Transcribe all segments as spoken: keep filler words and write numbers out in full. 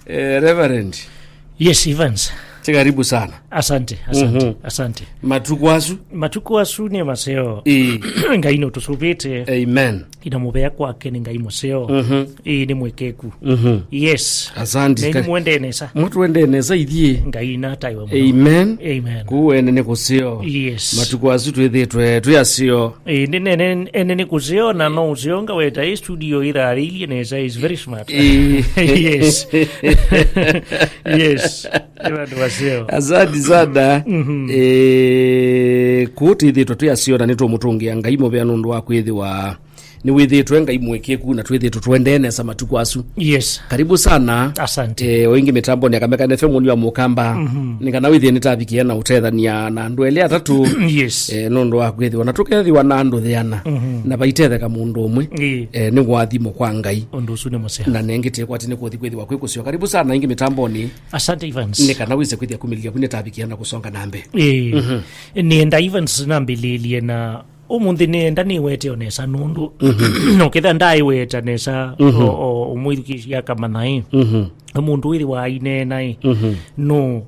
Eh, Reverend. Yes, Evans. Ti karibu sana. Asante, asante, mhm, asante. Matuku asu? Matuku asu nĩ maseo. Ĩĩ. Ngai nũtũsũvĩte. Amen. Ina mũvea kwake nĩ Ngai mũseo. Mhm. Ĩĩ, nĩ mwĩkĩku. Mhm. Yes. Asante. Nenyu mwendee nesa? Mũtwendee nesa ithyĩ. Ngai nataĩwe mũno. Amen. Amen. Kũu ene nĩ kũseo. Yes. Matuku asu twĩthĩtwe twĩ aseo. Ĩĩ, nĩ nene ene nĩ kũseo na no ũseo ngaweta ĩ studio ĩtharĩirie nesa is very smart. Ĩĩ. Yes. Yes. Nĩ vandũ vaseo. Asante sana. Mhm. Eh, kũu twĩthĩtwe twĩ aseo na nĩtũmũtũngĩa Ngai mũvea nũndũ wa kwĩthĩwa nĩwĩthĩtwe Ngai mwĩkĩku na twĩthĩtwe twendee nesa matuku asu. Yes. Karibu sana. Asante. Eh, o ĩngĩ mĩtambonĩ ya Kamekana F M nĩ wa Mũkamba. Mhm. Nĩ kana wĩthĩe nĩtavikĩa na ũtethania na andũ elĩ atatũ. Yes. Eh, nũndũ wa kwĩthĩwa na tũkethĩwa na andũ thĩana. Mhm. Na vaitetheka mũndũ ũmwe. Ĩĩ. Eh, nĩ ngwathimo kwa Ngai. Ũndũ ũsu nĩ mũseo. Na nengĩ tĩkwati nĩ kũthi kwĩthĩwa kwĩ kũseo. Karibu sana ĩngĩ mĩtambonĩ. Asante, Evans. Nĩ kana wĩse kwĩthĩa kumĩlĩlya ku nĩtavikĩa na kũsonga na mbee. Ĩĩ. Mhm. Nĩenda, Evans, nambĩlĩlye na ũmũnthĩ nĩenda nĩwete o nesa nũndũ, mhm, no ketha ndaĩweta nesa, mhm, o, o, ũmwĩthukĩĩsya akamanya ĩ. Mhm. Mũndũ wĩthĩwa aineena ĩ. Mhm. No,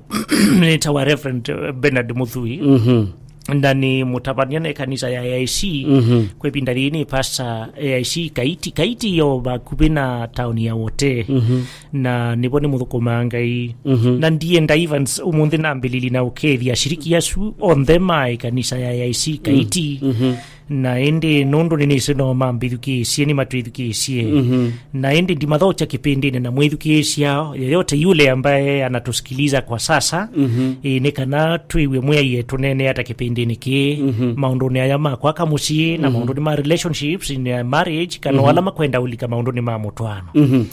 nĩtawa Reverend Bernard Mũthui. Mhm. Na nĩ mũtavany'a na ĩkanisa ya A I C. Mhm. Kwa ĩvinda yĩĩ nĩ pastor A I C Kaiti. Kaiti yo vakuvĩ na taoni ya Wote. Mhm. Na nĩvo nĩmũthũkũmaa Ngai. Mhm. Na ndienda, Evans, ũmũnthĩ nambĩlĩlye na ũkethya ashiriki asu onthe ma ĩkanisa ya A I C Kaiti. Mhm. Na ĩndĩ nũndũ nĩnĩsĩ no mambĩthukĩĩsye, nĩmatwĩthukĩĩsye. Mhm. Na ĩndĩ ndimathokya kĩpĩndĩnĩ na mwĩthukĩĩsya yeyote yule ambaye anatusikiliza kwa sasa. Mhm. Ĩ, nĩ kana twĩw'e Mwĩai etũneenea ata kĩpĩndĩnĩ kĩĩ, mhm, maũndũnĩ aya ma kwaka mũsyĩ, na, mhm, maũndũnĩ ma relationships, na marriage, kana, mhm, ala makwenda ũlika maũndũnĩ ma mũtwaano. Mhm.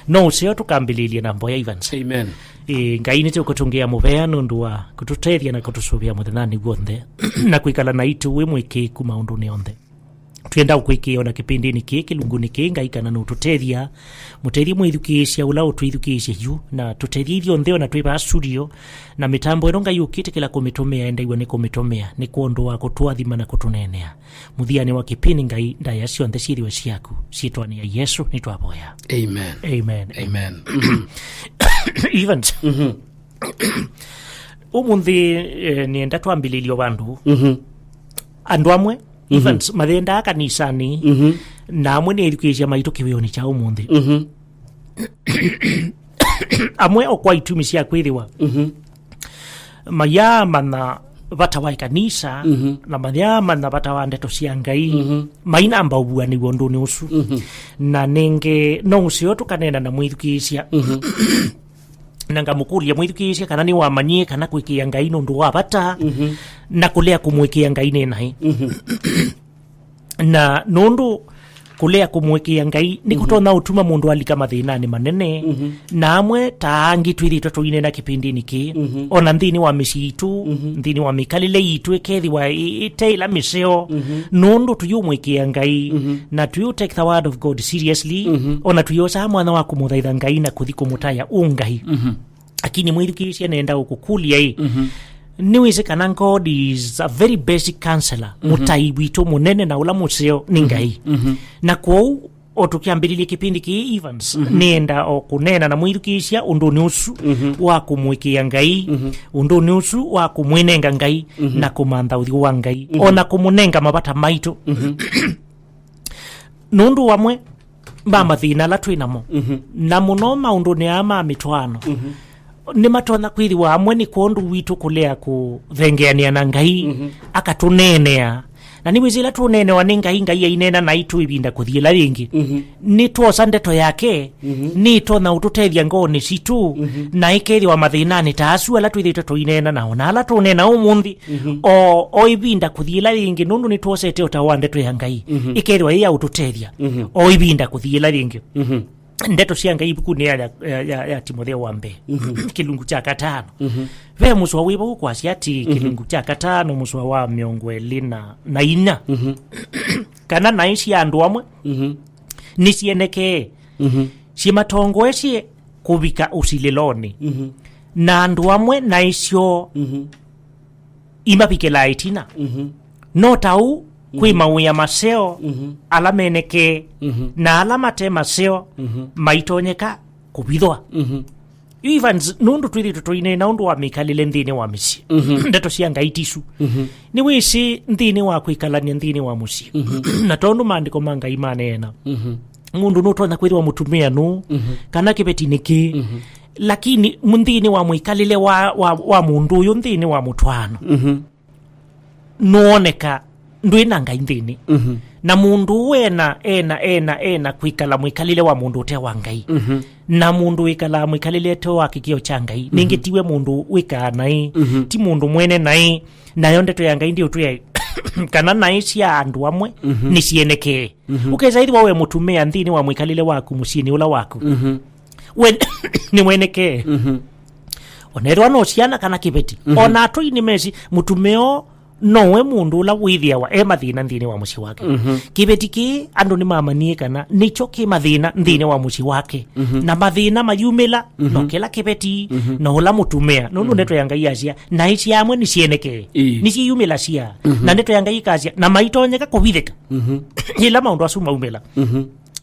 No ũseo tũkambĩlĩlye na mboya, Evans. Amen. Ĩ, Ngai nĩtũkũtũngĩa mũvea nũndũ wa kũtũtethya na kũtũsũvĩa mũthenyanĩ w'onthe, na kwĩkala naitũ wĩ mwĩkĩĩku maũndũnĩ onthe. Twĩenda ũkwĩkĩĩa ona kĩpĩndĩnĩ kĩĩ, kĩlungunĩ kĩĩ, Ngai, kana nũtũtethya. Mũtethye mwĩthukĩĩsya ũla ũtwĩthukĩĩsye yu, na tũtethye ithyonthe ona twĩ vaa studio, na mĩtambo ĩno, Ngai, ũkĩtĩkĩla kũmĩtũmĩa, endaiwa nĩ kũmĩtũmĩa, nĩ kwondũ wa kũtũathima na kũtũneenea. Mũthyanĩ wa kĩpĩndĩ, Ngai, ndaĩa syonthe syĩthĩwe syaku. Syĩtwanĩ ya Yesũ nĩtwavoya. Amen. Amen. Amen. Evans. Mhm. Ũmũnthĩ, eh, nĩenda twambĩlĩlye vandũ. Mhm. Andũ amwe, mhm, Evans, mathendaa kanisanĩ, mhm, na amwe nĩ ethukĩĩsya maitũ kĩwĩonĩ kya ũmũnthĩ. Mhm. Amwe o kwa itumi sya kwĩthĩwa, mhm, mayaamanya vata wa ĩkanisa, mhm, na mayaamanya vata wa ndeto sya Ngai, mhm, mainamba ũvuanĩw'a ũndũnĩ ũsu. Mhm. Na nĩngĩ no ũseo tũkaneena na mwĩthukĩĩsya. Mhm. Na ngamũkũlya mwĩthukĩĩsya kana nĩwamanyie kana kwĩkĩĩa Ngai nũndũ wa vata, mhm, na kũlea kũmwĩkĩĩa Ngai nĩ naĩ. Mhm. Na nũndũ kũlea kũmwĩkĩĩa Ngai nĩkũtonya, mhm, ũtuma mũndũ alika mathĩnanĩ manene, mhm, na amwe ta angĩ twĩthĩtwe tũineena kĩpĩndĩnĩ kĩĩ, mhm, ona nthĩnĩ wa mĩsyĩ itũ, mhm, nthĩnĩ wa mĩkalĩle yitũ ĩkethĩwa ĩ-, ĩte ĩla mĩseo, mhm, nũndũ tũyũmwĩkĩĩa Ngai, mhm, na tũyũ take the word of God seriously, mhm, ona tũyosaa mwanya wa kũmũthaitha Ngai na kũthi kũmũtaĩa ũ Ngai. Mhm. Lakini mwĩthukĩĩsya nenda ũkũkũlya ĩ, mhm, nĩwĩsĩ kana God is a very basic counselor, mhm, mũtai witũ mũnene na ũla mũseo nĩ, mhm, Ngai. Mhm. Na kwoou, o tũkyambĩlĩlya kĩpĩndĩ kĩĩ, Evans, mhm, nĩenda o kũneena na mwĩthukĩĩsya ũndũnĩ ũsu, mhm, wa kũmwĩkĩĩa Ngai, mhm, ũndũnĩ ũsu wa kũmwĩnenga Ngai, mhm, na kũmantha ũthyũ wa Ngai, mhm, o na kũmũnenga mavata maitũ. Mhm. Nũndũ amwe ma mathĩna ala twĩ namo, mhm, na mũno maũndũnĩ aa ma mĩtwaano, mhm, nĩmatonya kwĩthĩwa amwe nĩ kwondũ witũ kũlea kũthengeanĩa na Ngai, mhm, akatũneenea. Na nĩwĩsĩ ĩla tũneenewa nĩ Ngai, Ngai aineena naitũ ĩvinda kũthi ĩla yĩngĩ. Mhm. Nĩtwosa ndeto yake, mhm, nĩtonya ũtũtethya ngoonĩ sitũ, mhm, na ĩkethĩwa mathĩnanĩ ta asu ala twĩthĩtwe tũineena nao, na ala tũneena ũmũnthĩ, mhm, o, o ĩvinda kũthi ĩla yĩngĩ, nũndũ nĩtwosete ũtao wa ndeto ya Ngai, mhm, ĩkethĩwa yĩ ya ũtũtethya, mhm, o ĩvinda kũthi ĩla yĩngĩ. Mhm. Ndeto sya Ngai ivukunĩ ya, ya, ya, ya, ya Timotheo wa mbee, mhm, kĩlungu kya katano. Mhm. Ve mũsoa wĩ vau kwasya atĩ, mhm, kĩlungu kya katano, mũsoa wa mĩongo ĩlĩ na, na inya. Mhm. Kana naĩ sya andũ amwe, mhm, nĩsyĩenekee, mhm, syĩmatongoesye kũvika ũsilĩlonĩ. Mhm. Na andũ amwe naĩ syoo, mhm, imavikĩlaa ĩtina. Mhm. No ta ũu, kwĩ, mhm, mawĩa maseo, mhm, ala menekee, mhm, na ala mate maseo, mhm, maitonyeka kũvithwa. Mhm. Yu Evans, nũndũ twĩthĩtwe tũineena ũndũ wa mĩkalĩle nthĩnĩ wa mĩsyĩ, ndeto sya Ngai tisu. Nĩwĩsĩ nthĩnĩ wa kwĩkalany'a nthĩnĩ wa mũsyĩ, na tondũ maandĩko ma Ngai maneena, mũndũ nũtonya kwĩthĩwa mũtumĩa nũ, kana kĩveti nĩ kĩ, lakini mu-, nthĩnĩ wa mwĩkalĩle wa, wa, wa mũndũ ũyũ nthĩnĩ wa mũtwaano, nũoneka ndwĩ na Ngai nthĩnĩ. Na mũndũ ũũ ena, ena, ena, ena kwĩkala mwĩkalĩle wa mũndũ ũte wa Ngai. Na mũndũ wĩkalaa mwĩkalĩle ũte wa kĩkĩo kya Ngai, nĩngĩ tiwe mũndũ wĩkaa naĩ, ti mũndũ mwene naĩ, nayo ndeto ya Ngai ndĩũtwĩa kana naĩ sya andũ amwe nĩsienekee. Ũkesa ĩthĩwa we mũtumĩa nthĩnĩ wa mwĩkalĩle waku mũsyĩnĩ ũla waku, we nĩwenekee. Ona ethĩwa no syana kana kĩveti. Ona atũi nĩmesi mũtumĩa ũũ nowe mũndũ ũla wĩthĩawa e mathĩna nthĩnĩ wa mũsyĩ wake. Kĩveti kĩĩ andũ nĩmamanyie kana nĩkyo kĩ mathĩna nthĩnĩ wa mũsyĩ wake. Na mathĩna mayumĩla, no kĩla kĩveti, no ũla mũtumĩa. Nũndũ ndeto ya Ngai yasya, naĩ sya amwe nĩsienekee. Ĩĩ. Nĩsyĩyumĩlasya. Na ndeto ya Ngai ĩkasya, na maitonyeka kũvithĩka. Yĩla maũndũ asu maumĩla.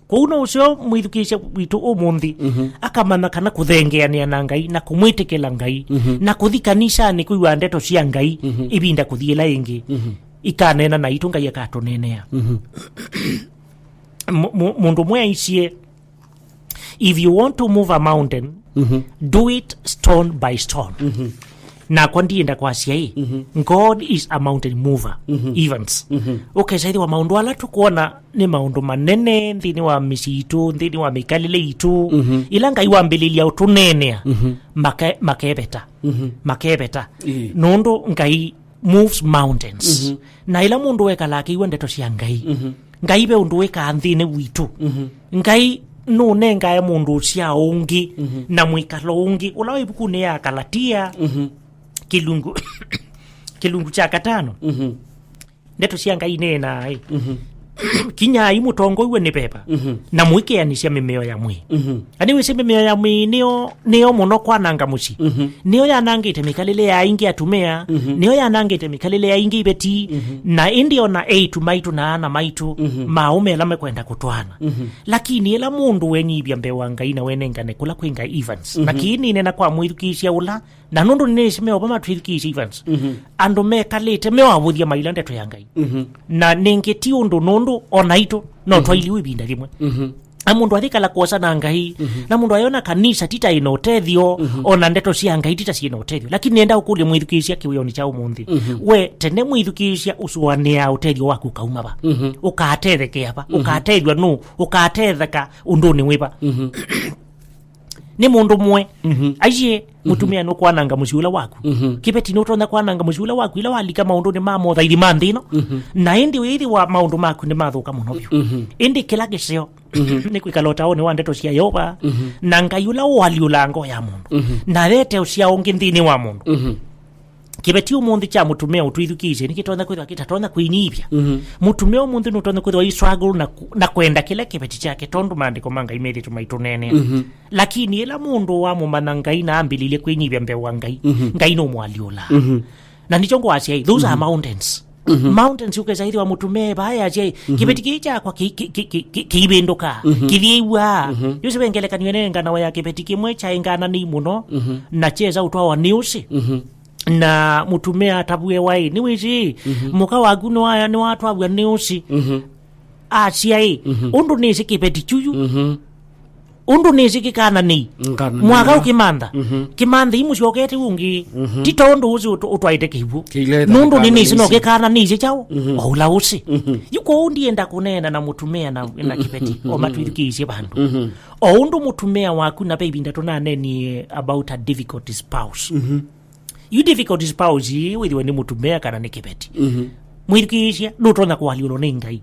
Kwoou no ũseo mwĩthukĩĩsya witũ ũmũnthĩ akamanya kana kũthengeanĩa na Ngai na kũmwĩtĩkĩla Ngai na kũthi kanisanĩ kwĩw'a ndeto sya Ngai ĩvinda kũthi ĩla ĩngĩ ikaneena naitũ, Ngai akatũneenea. Mũ-, mũ-, mũndũ ũmwe aisye, "If you want to move a mountain, do it stone by stone." Nakwa ndienda kwasya ĩ, God is a mountain mover, Evans. Ũkesa ĩthĩwa maũndũ ala tũkwona nĩ maũndũ manene nthĩnĩ wa mĩsyĩ itũ, nthĩnĩ wa mĩkalĩle itũ, ĩla Ngai wambĩlĩlya ũtũneenea, make-, makeveta. Makeveta. Ĩĩ. Nũndũ Ngai moves mountains. Na ĩla mũndũ wekalaa akĩw'a ndeto sya Ngai, Ngai ve ũndũ wĩkaa nthĩnĩ witũ. Ngai nũnengae mũndũ ũsyao ũngĩ na mwĩkalo ũngĩ. Ũla wĩ ĩvukunĩ ya Kalatia, kĩlungu, kĩlungu kya katano. Ndeto sya Ngai ineenaa, ĩ, "Kinyai mũtongoiwe nĩ veva, na mũikeanĩsya mĩmeo ya mwĩĩ." Ani wĩsĩ mĩmeo ya mwĩĩ nĩyo, nĩyo mũno kwananga mũsyĩ. Nĩyo yanangĩte mĩkalĩle ya aingĩ atumĩa, nĩyo yanangĩte mĩkalĩle ya aingĩ iveti, na ĩndĩ ona eĩtu maitũ na ana maitũ, maũme ala mekwenda kũtwaana. Lakini ĩla mũndũ wenyivya mbee wa Ngai na wenengane kũla kwĩ Ngai, Evans, na kĩĩ nĩnena kwa mwĩthukĩĩsya ũla, na nũndũ nĩnĩsĩ meova matwĩthukĩĩsya, Evans, andũ mekalĩte meoavũthya maila ndeto ya Ngai. Na nĩngĩ ti ũndũ, nũndũ o naitũ no twailiwe ĩvinda yĩmwe. Na mũndũ athikala kwosa na Ngai, na mũndũ ayona kanisa tita ĩna ũtethyo, ona ndeto sya Ngai tita syĩna ũtethyo. Lakini nenda ũkũlya mwĩthukĩĩsya kĩwĩonĩ kya ũmũnthĩ. We, tene mwĩthukĩĩsya ũsũanĩaa ũtethyo waku ũkauma va? Ũkatethekea va? Ũkatethw'a nũ? Ũkatetheka ũndũnĩ wĩva? Nĩ mũndũ mwe. Aiye, mũtumĩa nũkwananga mũsyĩ ũla waku. Kĩveti nũtonya kwananga mũsyĩ ũla waku ĩla walika maũndũnĩ ma mothaithi ma nthĩ ĩno. Na ĩndĩ wĩthĩwa maũndũ maku nĩmathũka mũno vyũ. Ĩndĩ kĩla kĩseo nĩ kwĩkala ũtaonĩ wa ndeto sya Yeova, na Ngai ũla ũalyũlaa ngoo ya mũndũ, na alete ũsyao ũngĩ nthĩnĩ wa mũndũ. Kĩveti ũmũnthĩ kya mũtumĩa ũtwĩthukĩĩsye nĩkĩtonya kwĩthwa kĩtatonya kwĩnyivya. Mũtumĩa ũmũnthĩ nũtonya kwĩthwa i struggle na ku-, na kwenda kĩla kĩveti kyake, tondũ maandĩko ma Ngai methĩtwe maitũneenea. Lakini ĩla mũndũ wamũmanya Ngai na ambĩlĩlye kwĩnyivya mbee wa Ngai, Ngai nũmũalyũlaa. Na nĩkyo ngwasya, those are mountains. Mountains, ũkesa ĩthĩwa mũtumĩa vaa yasya, "Kĩveti kĩĩ kyakwa kĩ-, kĩ-, kĩ-, kĩ-, kĩ-, kĩivĩndũkaa, kĩthyĩw'aa." Yu sĩ ve ngelekany'o ĩnenganawa ya kĩveti kĩmwe kyaengananĩi mũno, na kyesa ũtwawa nĩ ũsĩ. Na mũtumĩa atavw'e waĩ, nĩwĩsĩ, mũka waku nĩwa-, nĩwatwaw'a nĩ ũsĩ. Asya ĩ, ũndũ nĩsĩ kĩveti kyuyu, ũndũ nĩsĩ kĩkananĩi. Mwaka ũkĩmantha, kĩmanthei mũsyokete ũngĩ. Ti tondũ ũsĩ ũtũ-, ũtwaĩte kĩw'ũ. Nũndũ nĩnĩsĩ no kĩkananĩisye kyaũ, o ũla ũsĩ. Yu kwoou ndienda kũneena na mũtumĩa na, na kĩveti, o matwĩthukĩĩsye vandũ. O ũndũ mũtumĩa waku, na ve ĩvinda tũnanenie about a difficult spouse. Yu difficult spouse ĩĩ wĩthĩwe nĩ mũtumĩa kana nĩ kĩveti. Mwĩthukĩĩsya, ndũtonya kũalyũlwa nĩ Ngai.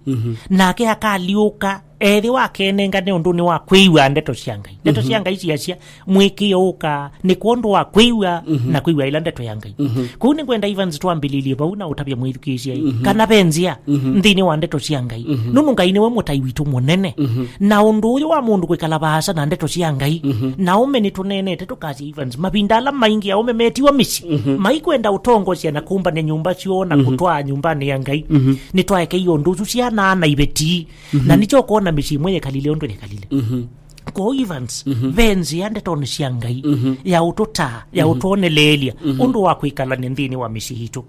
Nake akalyũka, ethĩwa akenengane ũndũnĩ wa kwĩw'a ndeto sya Ngai. Ndeto sya Ngai syasya, mwĩkĩo ũkaa nĩ kwondũ wa kwĩw'a na kwĩw'a ĩla ndeto ya Ngai. Kũu nĩngwenda, Evans, twambĩlĩlye vau na ũtavya mwĩthukĩĩsya ĩ, kana ve nzĩa nthĩnĩ wa ndeto sya Ngai. Nũndũ Ngai nĩwe mũtai witũ mũnene. Na ũndũ ũyũ wa mũndũ kwĩkala vaasa na ndeto sya Ngai, na aũme nĩtũneenete tũkasya, Evans, mavinda ala maingĩ aũme metiwa mĩsyĩ, maikwenda ũtongosya na kũmbany'a nyũmba syoo na kũtwaa nyũmbanĩ ya Ngai. Nĩtwaekeie ũndũ ũsu syana na iveti. Na nĩkyo ũkoona mĩsyĩ ĩmwe yekalile ũndũ yekalile. Kwoou Evans, ve nzĩa ndetonĩ sya Ngai ya ũtũtaa, ya ũtwoneleelya ũndũ wa kwĩkalany'a nthĩnĩ wa mĩsyĩ yitũ.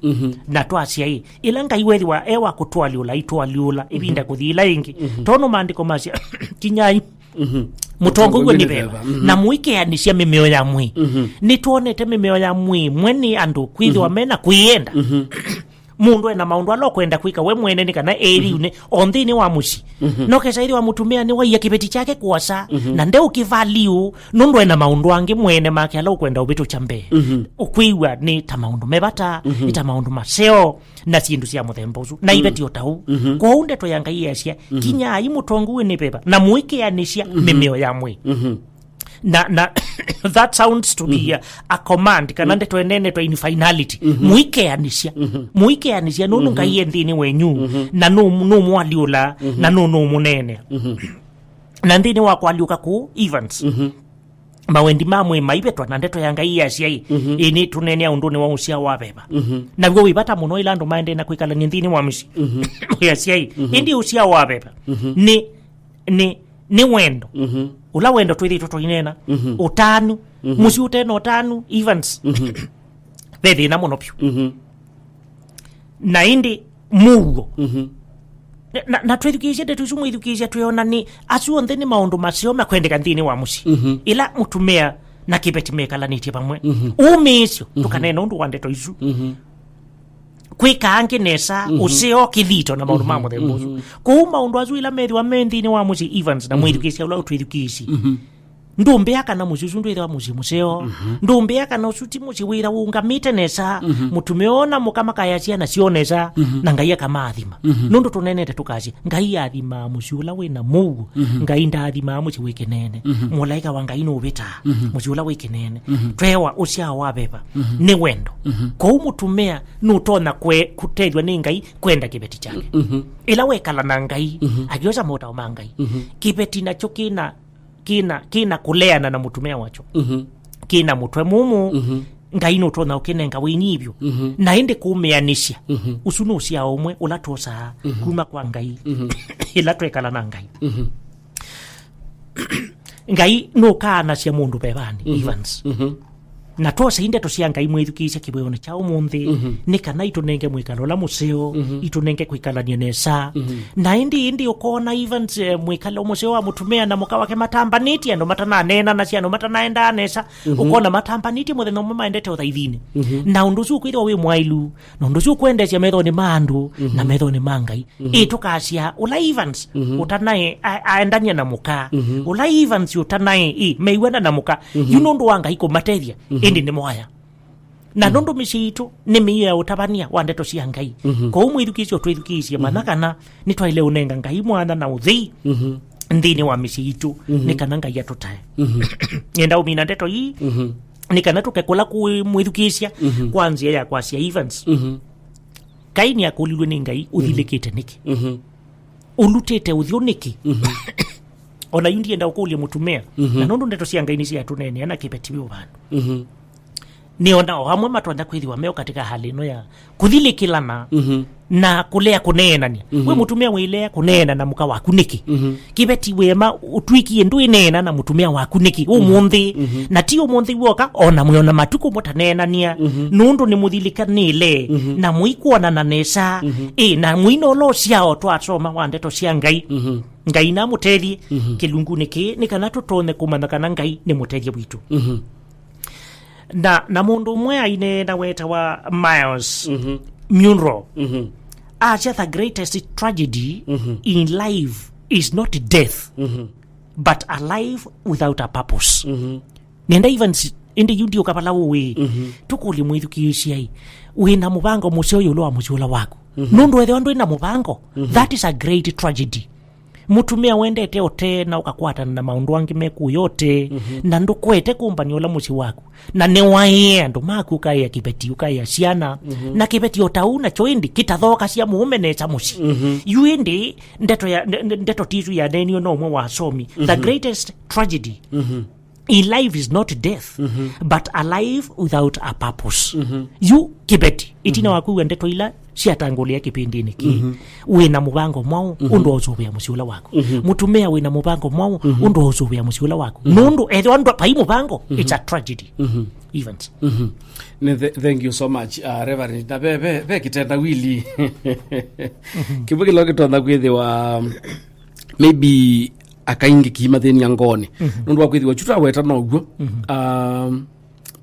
Na twasya ĩ, ĩla Ngai wethĩwa e wa kũtwalyũla, aitwalyũla ĩvinda kũthi ĩla ĩngĩ. Tondũ maandĩko masya, kinyai mũtongow'e nĩ veva, na mũikeanĩsya mĩmeo ya mwĩĩ. Nĩtwonete mĩmeo ya mwĩĩ mwe nĩ andũ kwĩthĩwa me na kwĩyenda. Mũndũ ena maũndũ ala ũkwenda kwĩka we mwene, nĩ kana ethĩwe o nthĩnĩ wa mũsyĩ. No kesa ĩthĩwa mũtumĩa nĩwaia kĩveti kyake kũasa, na ndeũkĩvalue, nũndũ ena maũndũ angĩ mwene make ala ũkwenda ũvĩtũkya mbee. Ũkwĩw'a nĩ ta maũndũ me vata, nĩ ta maũndũ maseo, na syĩndũ sya mũthemba ũsu, na iveti o ta ũu. Kwoou ndeto ya Ngai yasya, kinyai mũtongow'e nĩ veva, na mũikeanĩsya mĩmeo ya mwĩĩ. Na, na that sounds to be a, a command, kana ndeto ĩneenetwe in finality. Mũikeanĩsya. Mũikeanĩsya, nũndũ Ngai e nthĩnĩ wenyu, na nũ-, nũmwalyũla, na nũ-, nũmũneenea. Na nthĩnĩ wa kwalyũka kũu, Evans, mawendi ma mwĩĩ maivetwa, na ndeto ya Ngai yasya ĩ, ĩ, nĩ tũneenea ũndũnĩ wa ũsyao wa veva. Naw'o wĩ vata mũno ĩla andũ maendee na kwĩkalany'a nthĩnĩ wa mĩsyĩ. Yasya ĩ, ĩndĩ ũsyao wa veva nĩ, nĩ, nĩ wendo. Ũla wendo twĩthĩtwe tũineena, ũtanu. Mũsyĩ ũte na ũtanu, Evans, ve thĩna mũno vyũ. Na ĩndĩ mũuo. Na, na, na twĩthukĩĩsye ndeto isu, mwĩthukĩĩsya, twĩona nĩ asu onthe nĩ maũndũ maseo makwendeka nthĩnĩ wa mũsyĩ. Ĩla mũtumĩa na kĩveti mekalanĩtye vamwe. Ũmĩĩsyo, tũkaneena ũndũ wa ndeto isu. Kwĩka angĩ nesa, ũseo, kĩthito na maũndũ ma mũthemba ũsu. Kwoou maũndũ asu ĩla methĩwa me nthĩnĩ wa mũsyĩ, Evans, na mwĩthukĩĩsya ũla ũtwĩthukĩĩsye. Ndũmbĩa kana mũsyĩ ũsu ndwĩthĩwa mũsyĩ mũseo. Ndũmbĩa kana ũsu ti mũsyĩ wĩthĩwa ũũngamĩte nesa. Mũtumĩa ona mũka makaya syana syoo nesa, na Ngai akamaathima. Nũndũ tũneenete tũkasya, Ngai athimaa mũsyĩ ũla wĩ na mũuo. Ngai ndaathimaa mũsyĩ wĩ kĩneene. Mũlaĩka wa Ngai nũvĩtaa mũsyĩ ũla wĩ kĩneene. Twewa ũsyao wa veva nĩ wendo. Kwoou mũtumĩa nũtonya kwe-, kũtethw'a nĩ Ngai kwenda kĩveti kyake. Ĩla wekala na Ngai, akyosa motao ma Ngai. Kĩveti nakyo kĩna, kĩna, kĩna kũleana na mũtumĩa wakyo. Kĩna mũtwe mũmũ, Ngai nũtonya ũkĩnenga wĩnyivyo. Na ĩndĩ kũmĩanĩsya, ũsu nĩ ũsyao ũmwe ũla twosaa kuma kwa Ngai, ĩla twekala na Ngai. Ngai nũkaanasya mũndũ vevanĩ, Evans. Na twosa ndeto sya Ngai mwĩthukĩĩsya kĩvĩonĩ kya ũmũnthĩ, nĩ kana itũnenge mwĩkalo ũla mũseo, itũnenge kwĩkalany'a nesa. Na ĩndĩ, ĩndĩ ũkoona Evans, eh, mwĩkalo mũseo wa mũtumĩa na mũka wake matambanĩtye, andũ matananeenanasya, andũ matanaendaa nesa, ũkoona matambanĩtye mũthenya ũmwe maendete ũthaithinĩ. Na ũndũ ũsu ũkwĩthĩwa wĩ mwaĩlu, na ũndũ ũsu ũkwendeesya methonĩ ma andũ na methonĩ ma Ngai. Ĩ, tũkasya, ũla Evans, ũtanae, a-, aendania na mũka. Ũla Evans ũtanae, ĩ, meiwana na mũka. Yu nũndũ wa Ngai kũmatethya, ĩndĩ nĩ moya. Na nũndũ mĩsyĩ itũ nĩ mĩio ya ũtavany'a wa ndeto sya Ngai. Kwoou mwĩthukĩĩsye ũtwĩthukĩĩsye mana kana nĩtwaĩle ũnenga Ngai mwanya na ũthei nthĩnĩ wa mĩsyĩ itũ, nĩ kana Ngai atũtae. Nĩenda ũmina ndeto ii, nĩ kana tũke kũla kũĩ mwĩthukĩĩsya kwa nzĩa ya kwasya Evans. Kaini akũlilwe nĩ Ngai, "Ũthilĩkĩte nĩkĩ? Ũlutĩte ũthyũ nĩkĩ?" Ona yu ndienda ũkũlye mũtumĩa, na nũndũ ndeto sya Ngai nĩsyatũneenea na kĩveti wĩ ũvano. Nĩona o amwe matonya kwĩthĩwa meo katika hali ĩno ya kũthilĩkĩlana na kũlea kũneenania. We mũtumĩa wĩlea kũneena na mũka waku nĩkĩ? Kĩveti wema ũtw'ĩkie ndwĩneena na mũtumĩa waku nĩkĩ ũmũnthĩ? Na ti ũmũnthĩ w'oka, o na mwĩ o na matukũ mũtaneenania, nũndũ nĩmũthilĩkanĩle, na mũikwonana nesa, ĩ, na mũina ũla ũsyao twasoma wa ndeto sya Ngai. Ngai namũtethye kĩlungunĩ kĩĩ, nĩ kana tũtonye kũmanya kana Ngai nĩ mũtethya witũ. Na, na mũndũ ũmwe aineena wetawa Myles Munroe, asya, "The greatest tragedy in life is not death, but a life without a purpose." Nenda Evans, ĩndĩ yu ndiũka vala ũĩ. Tũkũlye mwĩthukĩĩsyai, wĩ na mũvango mũseo ĩũlũ wa mũsyĩ ũla waku? Nũndũ ethĩwa ndwĩ na mũvango, that is a great tragedy. Mũtumĩa wendete ũtee na ũkakwatana na maũndũ angĩ me kũya ũtee, na ndũkwete kũmbany'a ũla mũsyĩ waku, na nĩwaĩe andũ maku, ũkaĩa kĩveti, ũkaĩa syana, na kĩveti o ta ũu nakyo ĩndĩ kĩtathokasya mũũme nesa mũsyĩ. Yu ĩndĩ ndeto ya, nde-, nde-, ndeto tisu yaneeniwe no ũmwe wa asomi, the greatest tragedy in life is not death, but a life without a purpose. Yu kĩveti, ĩtina wa kwĩw'a ndeto ila syatangũlĩa kĩpĩndĩnĩ kĩĩ, wĩ na mũvango mwaũ ũndũ wa ũsũvĩa mũsyĩ ũla waku. Mũtumĩa wĩ na mũvango mwaũ ũndũ wa ũsũvĩa mũsyĩ ũla waku. Nũndũ ethĩwa ndwa-, vai mũvango, it's a tragedy. Evans. Nĩ th-, thank you so much, uh, Reverend. Na ve, ve, ve kĩtendawili kĩmwe kĩla kĩtonya kwĩthĩwa, maybe, akaingĩ kimathĩnia ngoonĩ. Nũndũ wa kwĩthĩwa chu taweta now'o. Um,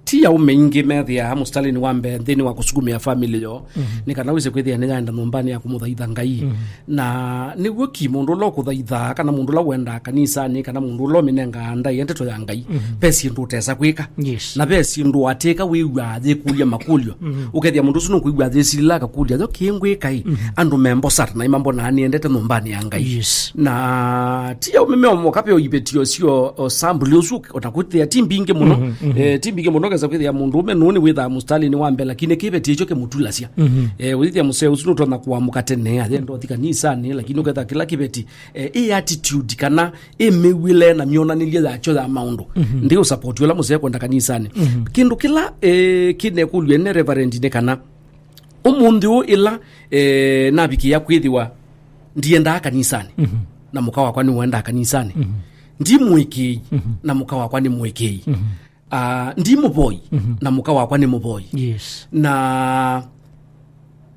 ti aũme aingĩ methĩaa mũsitalĩnĩ wa mbee nthĩnĩ wa kũsukumĩa family yoo, nĩ kana wĩse kwĩthĩa nĩyaenda nyũmbanĩ ya kũmũthaitha Ngai. Na nĩw'o ki mũndũ ũla ũkũthaithaa, kana mũndũ ũla wendaa kanisanĩ, kana mũndũ ũla ũmĩnengaa ndaĩa ndeto ya Ngai, ve syĩndũ ũtesa kwĩka. Yes. Na ve syĩndũ watĩka wĩw'aa yĩkũlya makũlyo. Ũkethĩa mũndũ ũsu nũkwĩw'a yĩsilĩla akakũlya, yo kĩĩ ngwĩka ĩ? Andũ membosata na imambonaa nĩendete nyũmbanĩ ya Ngai. Yes. Na ti aũme meomoka ve iveti syo, o, sambuli ũsu, ona kwĩthĩa ti mbingĩ mũno. Eh, ti mbingĩ mũno kesa kwĩthĩa mũndũ ũme nũũ nĩwĩthaa mũsitalĩnĩ wa mbee, lakini kĩveti ĩkyo kĩmũtulasya. Eh, ũyĩthĩa mũsee ũsu nũtonya kũamũka tene, ayenda ũthi kanisanĩ, lakini ũketha kĩla kĩveti, eh, ĩ attitude kana ĩ mĩw'ĩle na myonanĩlye yakyo ya maũndũ. Ndi ũsapoti ũla mũsee kwenda kanisanĩ. Kĩndũ kĩla, eh, kĩnekũlw'e nĩ Reverend nĩ kana, ũmũnthĩ ũũ ĩla, eh, navikĩa kwĩthĩwa ndiendaa kanisanĩ, na mũka wakwa nĩwendaa kanisanĩ, ndi mũĩkĩĩi, na mũka wakwa nĩ mũĩkĩĩi. Ah, ndi mũvoi, na mũka wakwa nĩ mũvoi. Yes. Na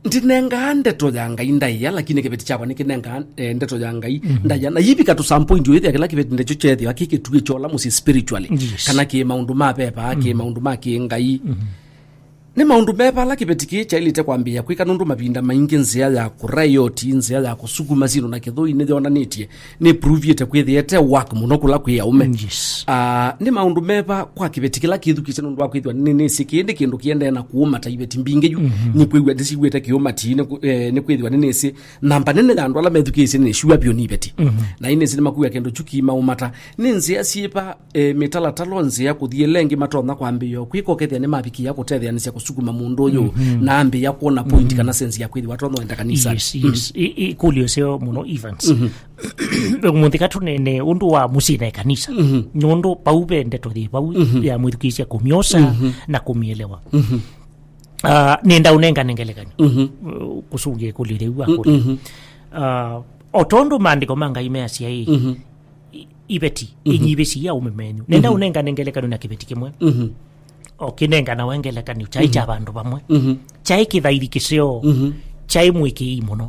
ndinengaa ndeto ya Ngai ndaĩa, lakini kĩveti kyakwa nĩkĩnengaa, eh, ndeto ya Ngai ndaĩa. Na yivika to some point, ũyĩthĩa kĩla kĩveti ndekyo kyethĩwa kĩ kĩtuĩkyo ũla mũsyĩ spiritually. Yes. Kana kĩ maũndũ ma veva, kĩ maũndũ ma kĩ-Ngai. Nĩ maũndũ meva ala kĩveti kĩĩ kyaĩlĩte kwambĩĩa kwĩka, nũndũ mavinda maingĩ nzĩa ya kũriot, nzĩa ya kũsukuma syĩndũ na kĩthũi nĩyonanĩtye, nĩ provĩte kwĩthĩete work mũno kũla kwĩ aũme. Yes. Ah, nĩ maũndũ meva kwa kĩveti kĩla kĩthukĩte, nũndũ wa kwĩthĩwa nĩ, nĩsĩ kĩĩ nĩ kĩndũ kĩendee na kũũmata iveti mbingĩ yu, nĩkwĩw'a ndĩsiw'ĩte kĩũmati, nĩ kũ-, eh, nĩkwĩthĩwa nĩnĩsĩ namba nene ya andũ ala methukĩĩsye nĩ sure vyũ nĩ iveti. Na nĩnĩsĩ nĩmakuwa kĩndũ kyu kĩmaũmata. Nĩ nzĩa syĩva, eh, mĩtalatala nzĩa kũthi ĩla ĩngĩ matonya kwambĩĩa kwĩka, ũkethĩa nĩmavikĩa kũtetheanĩsya kũsukuma mũndũ ũyũ, na ambĩĩa kwona point kana sense ya kwĩthĩwa atonya enda kanisa. Yes, yes. I, i, kũlyo seo mũno, Evans. Mũnthĩ katũnene ũndũ wa mũsyĩ na kanisa. Nũndũ pau ve ndeto yĩ pau ya mwĩthukĩĩsya kũmyosa na kũmĩelewa. Ah, nenda ũnengane ngelekany'o. Uh, kũsũngĩa ĩkũlyo yĩu akũlya. Ah, o tondũ maandĩko ma Ngai measya ĩ, i-, iveti inyivĩsye aũme menyu. Nenda ũnengane ngelekany'o na kĩveti kĩmwe. O kĩnenganawe ngelekany'o, kyaĩ kya vandũ vamwe. Kyaĩ kĩthaithi kĩseo. Kyaĩ mwĩkĩĩi mũno.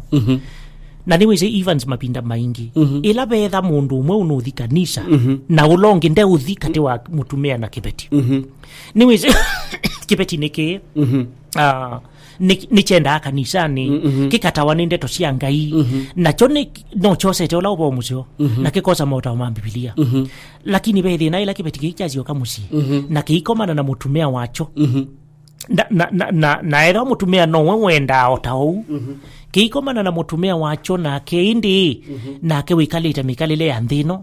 Na nĩwĩsĩ, Evans, mavinda maingĩ, ĩla vetha mũndũ ũmwe ũnũthi kanisa, na ũla ũngĩ ndeũthi katĩ wa mũtumĩa na kĩveti. Nĩwĩsĩ, kĩveti nĩ kĩĩ? Ah, nĩ, nĩkyendaa kanisanĩ, kĩkatawa nĩ ndeto sya Ngai, nakyo nĩ, no kyosete ũla ũvoo mũseo, na kĩkosa maũtao ma Mbivilia. Lakini ve thĩna, ĩla kĩveti kĩĩ kyasyoka mũsyĩ, na kĩikomana na mũtumĩa wakyo, na, na, na, na, na ethĩwa mũtumĩa nowe wendaa o ta ũu, kĩikomana na mũtumĩa wakyo nake ĩndĩ, nake wĩkalĩte mĩkalĩle ya nthĩ ĩno,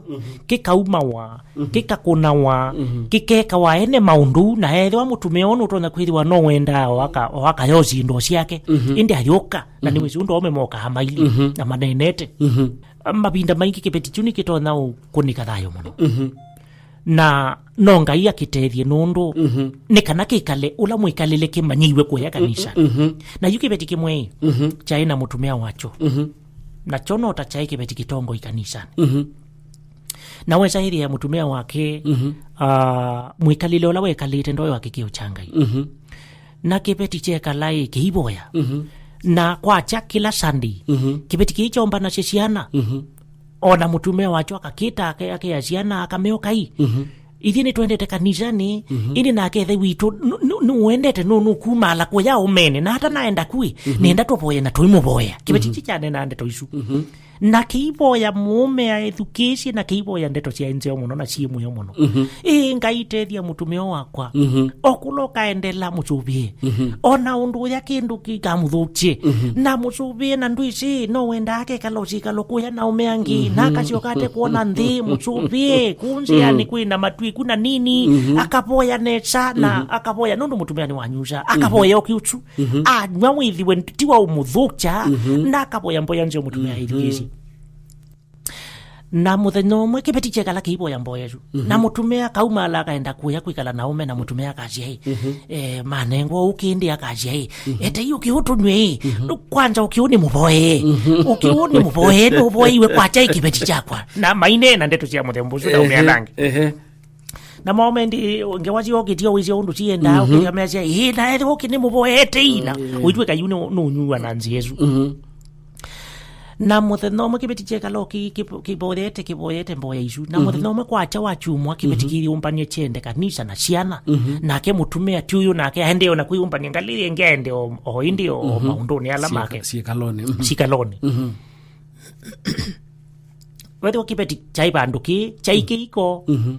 kĩkaumawa, kĩkakũnawa, kĩkekawa ene maũndũ, na ethĩwa mũtumĩa ũũ nũtonya kwĩthĩwa no wendaa o aka, o akayosi indo syake, ĩndĩ ayũka, na nĩwĩsĩ ũndũ aũme mokaa maili, na manenete. Mavinda maingĩ kĩveti kyu nĩkĩtonya kũnĩka thayũ mũno. Na no Ngai akĩtethye nũndũ nĩ kana kĩkale ũla mwĩkalĩle kĩmanyĩiwe kũya kanisa. Na yu kĩveti kĩmwe kyaĩ na mũtumĩa wakyo. Nakyo no ta kyaĩ kĩveti kĩtongoi kanisanĩ. Na wesa ĩthĩa mũtumĩa wake, ah, mwĩkalĩle ũla wekalĩte ndoyo wa kĩkĩo kya Ngai. Na kĩveti kyekala ĩ kĩivoya. Na kwakya kĩla Sunday, kĩveti kĩĩ kyaũmbanasya syana. Ona mũtumĩa wakyo akakĩta ake-, akea syana akameo kai. Ithyĩ nĩtwendete kanisanĩ, ĩndĩ nake ĩthe witũ nũ-, nũ-, nũendete nũ-, nũkumaala kũya ũmene, na ata naenda kuĩ, nenda tũvoye na tũimũvoya. Kĩveti kĩ kyanenaa ndeto isu. Na kĩivoya mũũme aethukĩĩsye, na kĩivoya ndeto syaĩ nzeo mũno na syĩ mũyo mũno. Ĩĩ, Ngai, tethya mũtumĩa wakwa. O kũla ũkaendela mũsũvĩe. Ona ũndũ ũya kĩndũ kĩkamũthũkye. Na mũsũvĩe, na ndwĩsĩ, no wendaa akekala ũsikalo kũya na aũme angĩ. Na akasyoka ate kwona nthĩ, mũsũvĩe. Kũnzĩanĩ kwĩ na matwĩku na nini. Akavoya nesa, na akavoya nũndũ mũtumĩa nĩwanyusa. Akavoya ũkĩ ũsu. Anywa wĩthĩwe ti wa ũmũthũkya, na akavoya mboya nzeo mũtumĩa aithukĩĩsye. Na mũthenya ũmwe kĩveti kyekala kĩivoya mboya ĩsu. Mhm. Na mũtumĩa akaumala akaenda kũya kwĩkala na ũme, na mũtumĩa akasya ĩ, mhm, eh, manengwa ũkĩ ĩndĩ akasya ĩ, mhm, "Etei ũkĩ ũtũnyw'e ĩ, mhm, kwanza ũkĩ ũnĩ mũvoee. Mhm. Ũkĩ ũnĩ mũvoee, nũvoeiwe kwakya ĩ kĩveti kyakwa." Na maineena ndeto sya mũthemba ũsu na, ehe, ũmea nangi. Ehe. Na maũme ndi ngewa syokĩtio wĩsya ũndũ siendaa, mhm, ũkĩamea sya, "Ĩ, na ethĩwa ũkĩ nĩ mũvoete ina." Mm. Ũitwĩka yu nĩ, nũnyuwa na nzĩa ĩsu. Mhm. Na mũthenya ũmwe kĩveti kyekala kĩ-, kĩ-, kĩvoyete, kĩvoyete mboya isu. Na, mhm, mũthenya ũmwe kwakya wa kyumwa, kĩveti, mhm, kĩyũmbany'e kyende kanisa na syana. Mhm. Nake mũtumĩa ti ũyũ, nake aendee o na kwĩyũmbany'a ngalĩ ĩngĩ, aende o, o ĩndĩ o, o, mhm, maũndũnĩ ala, syĩka-, make syĩkalonĩ. Mhm. Syĩkalonĩ. Mhm. Wethĩwa kĩveti kyaĩ vandũ kĩ, kyaĩ, mhm, kĩiko. Mhm.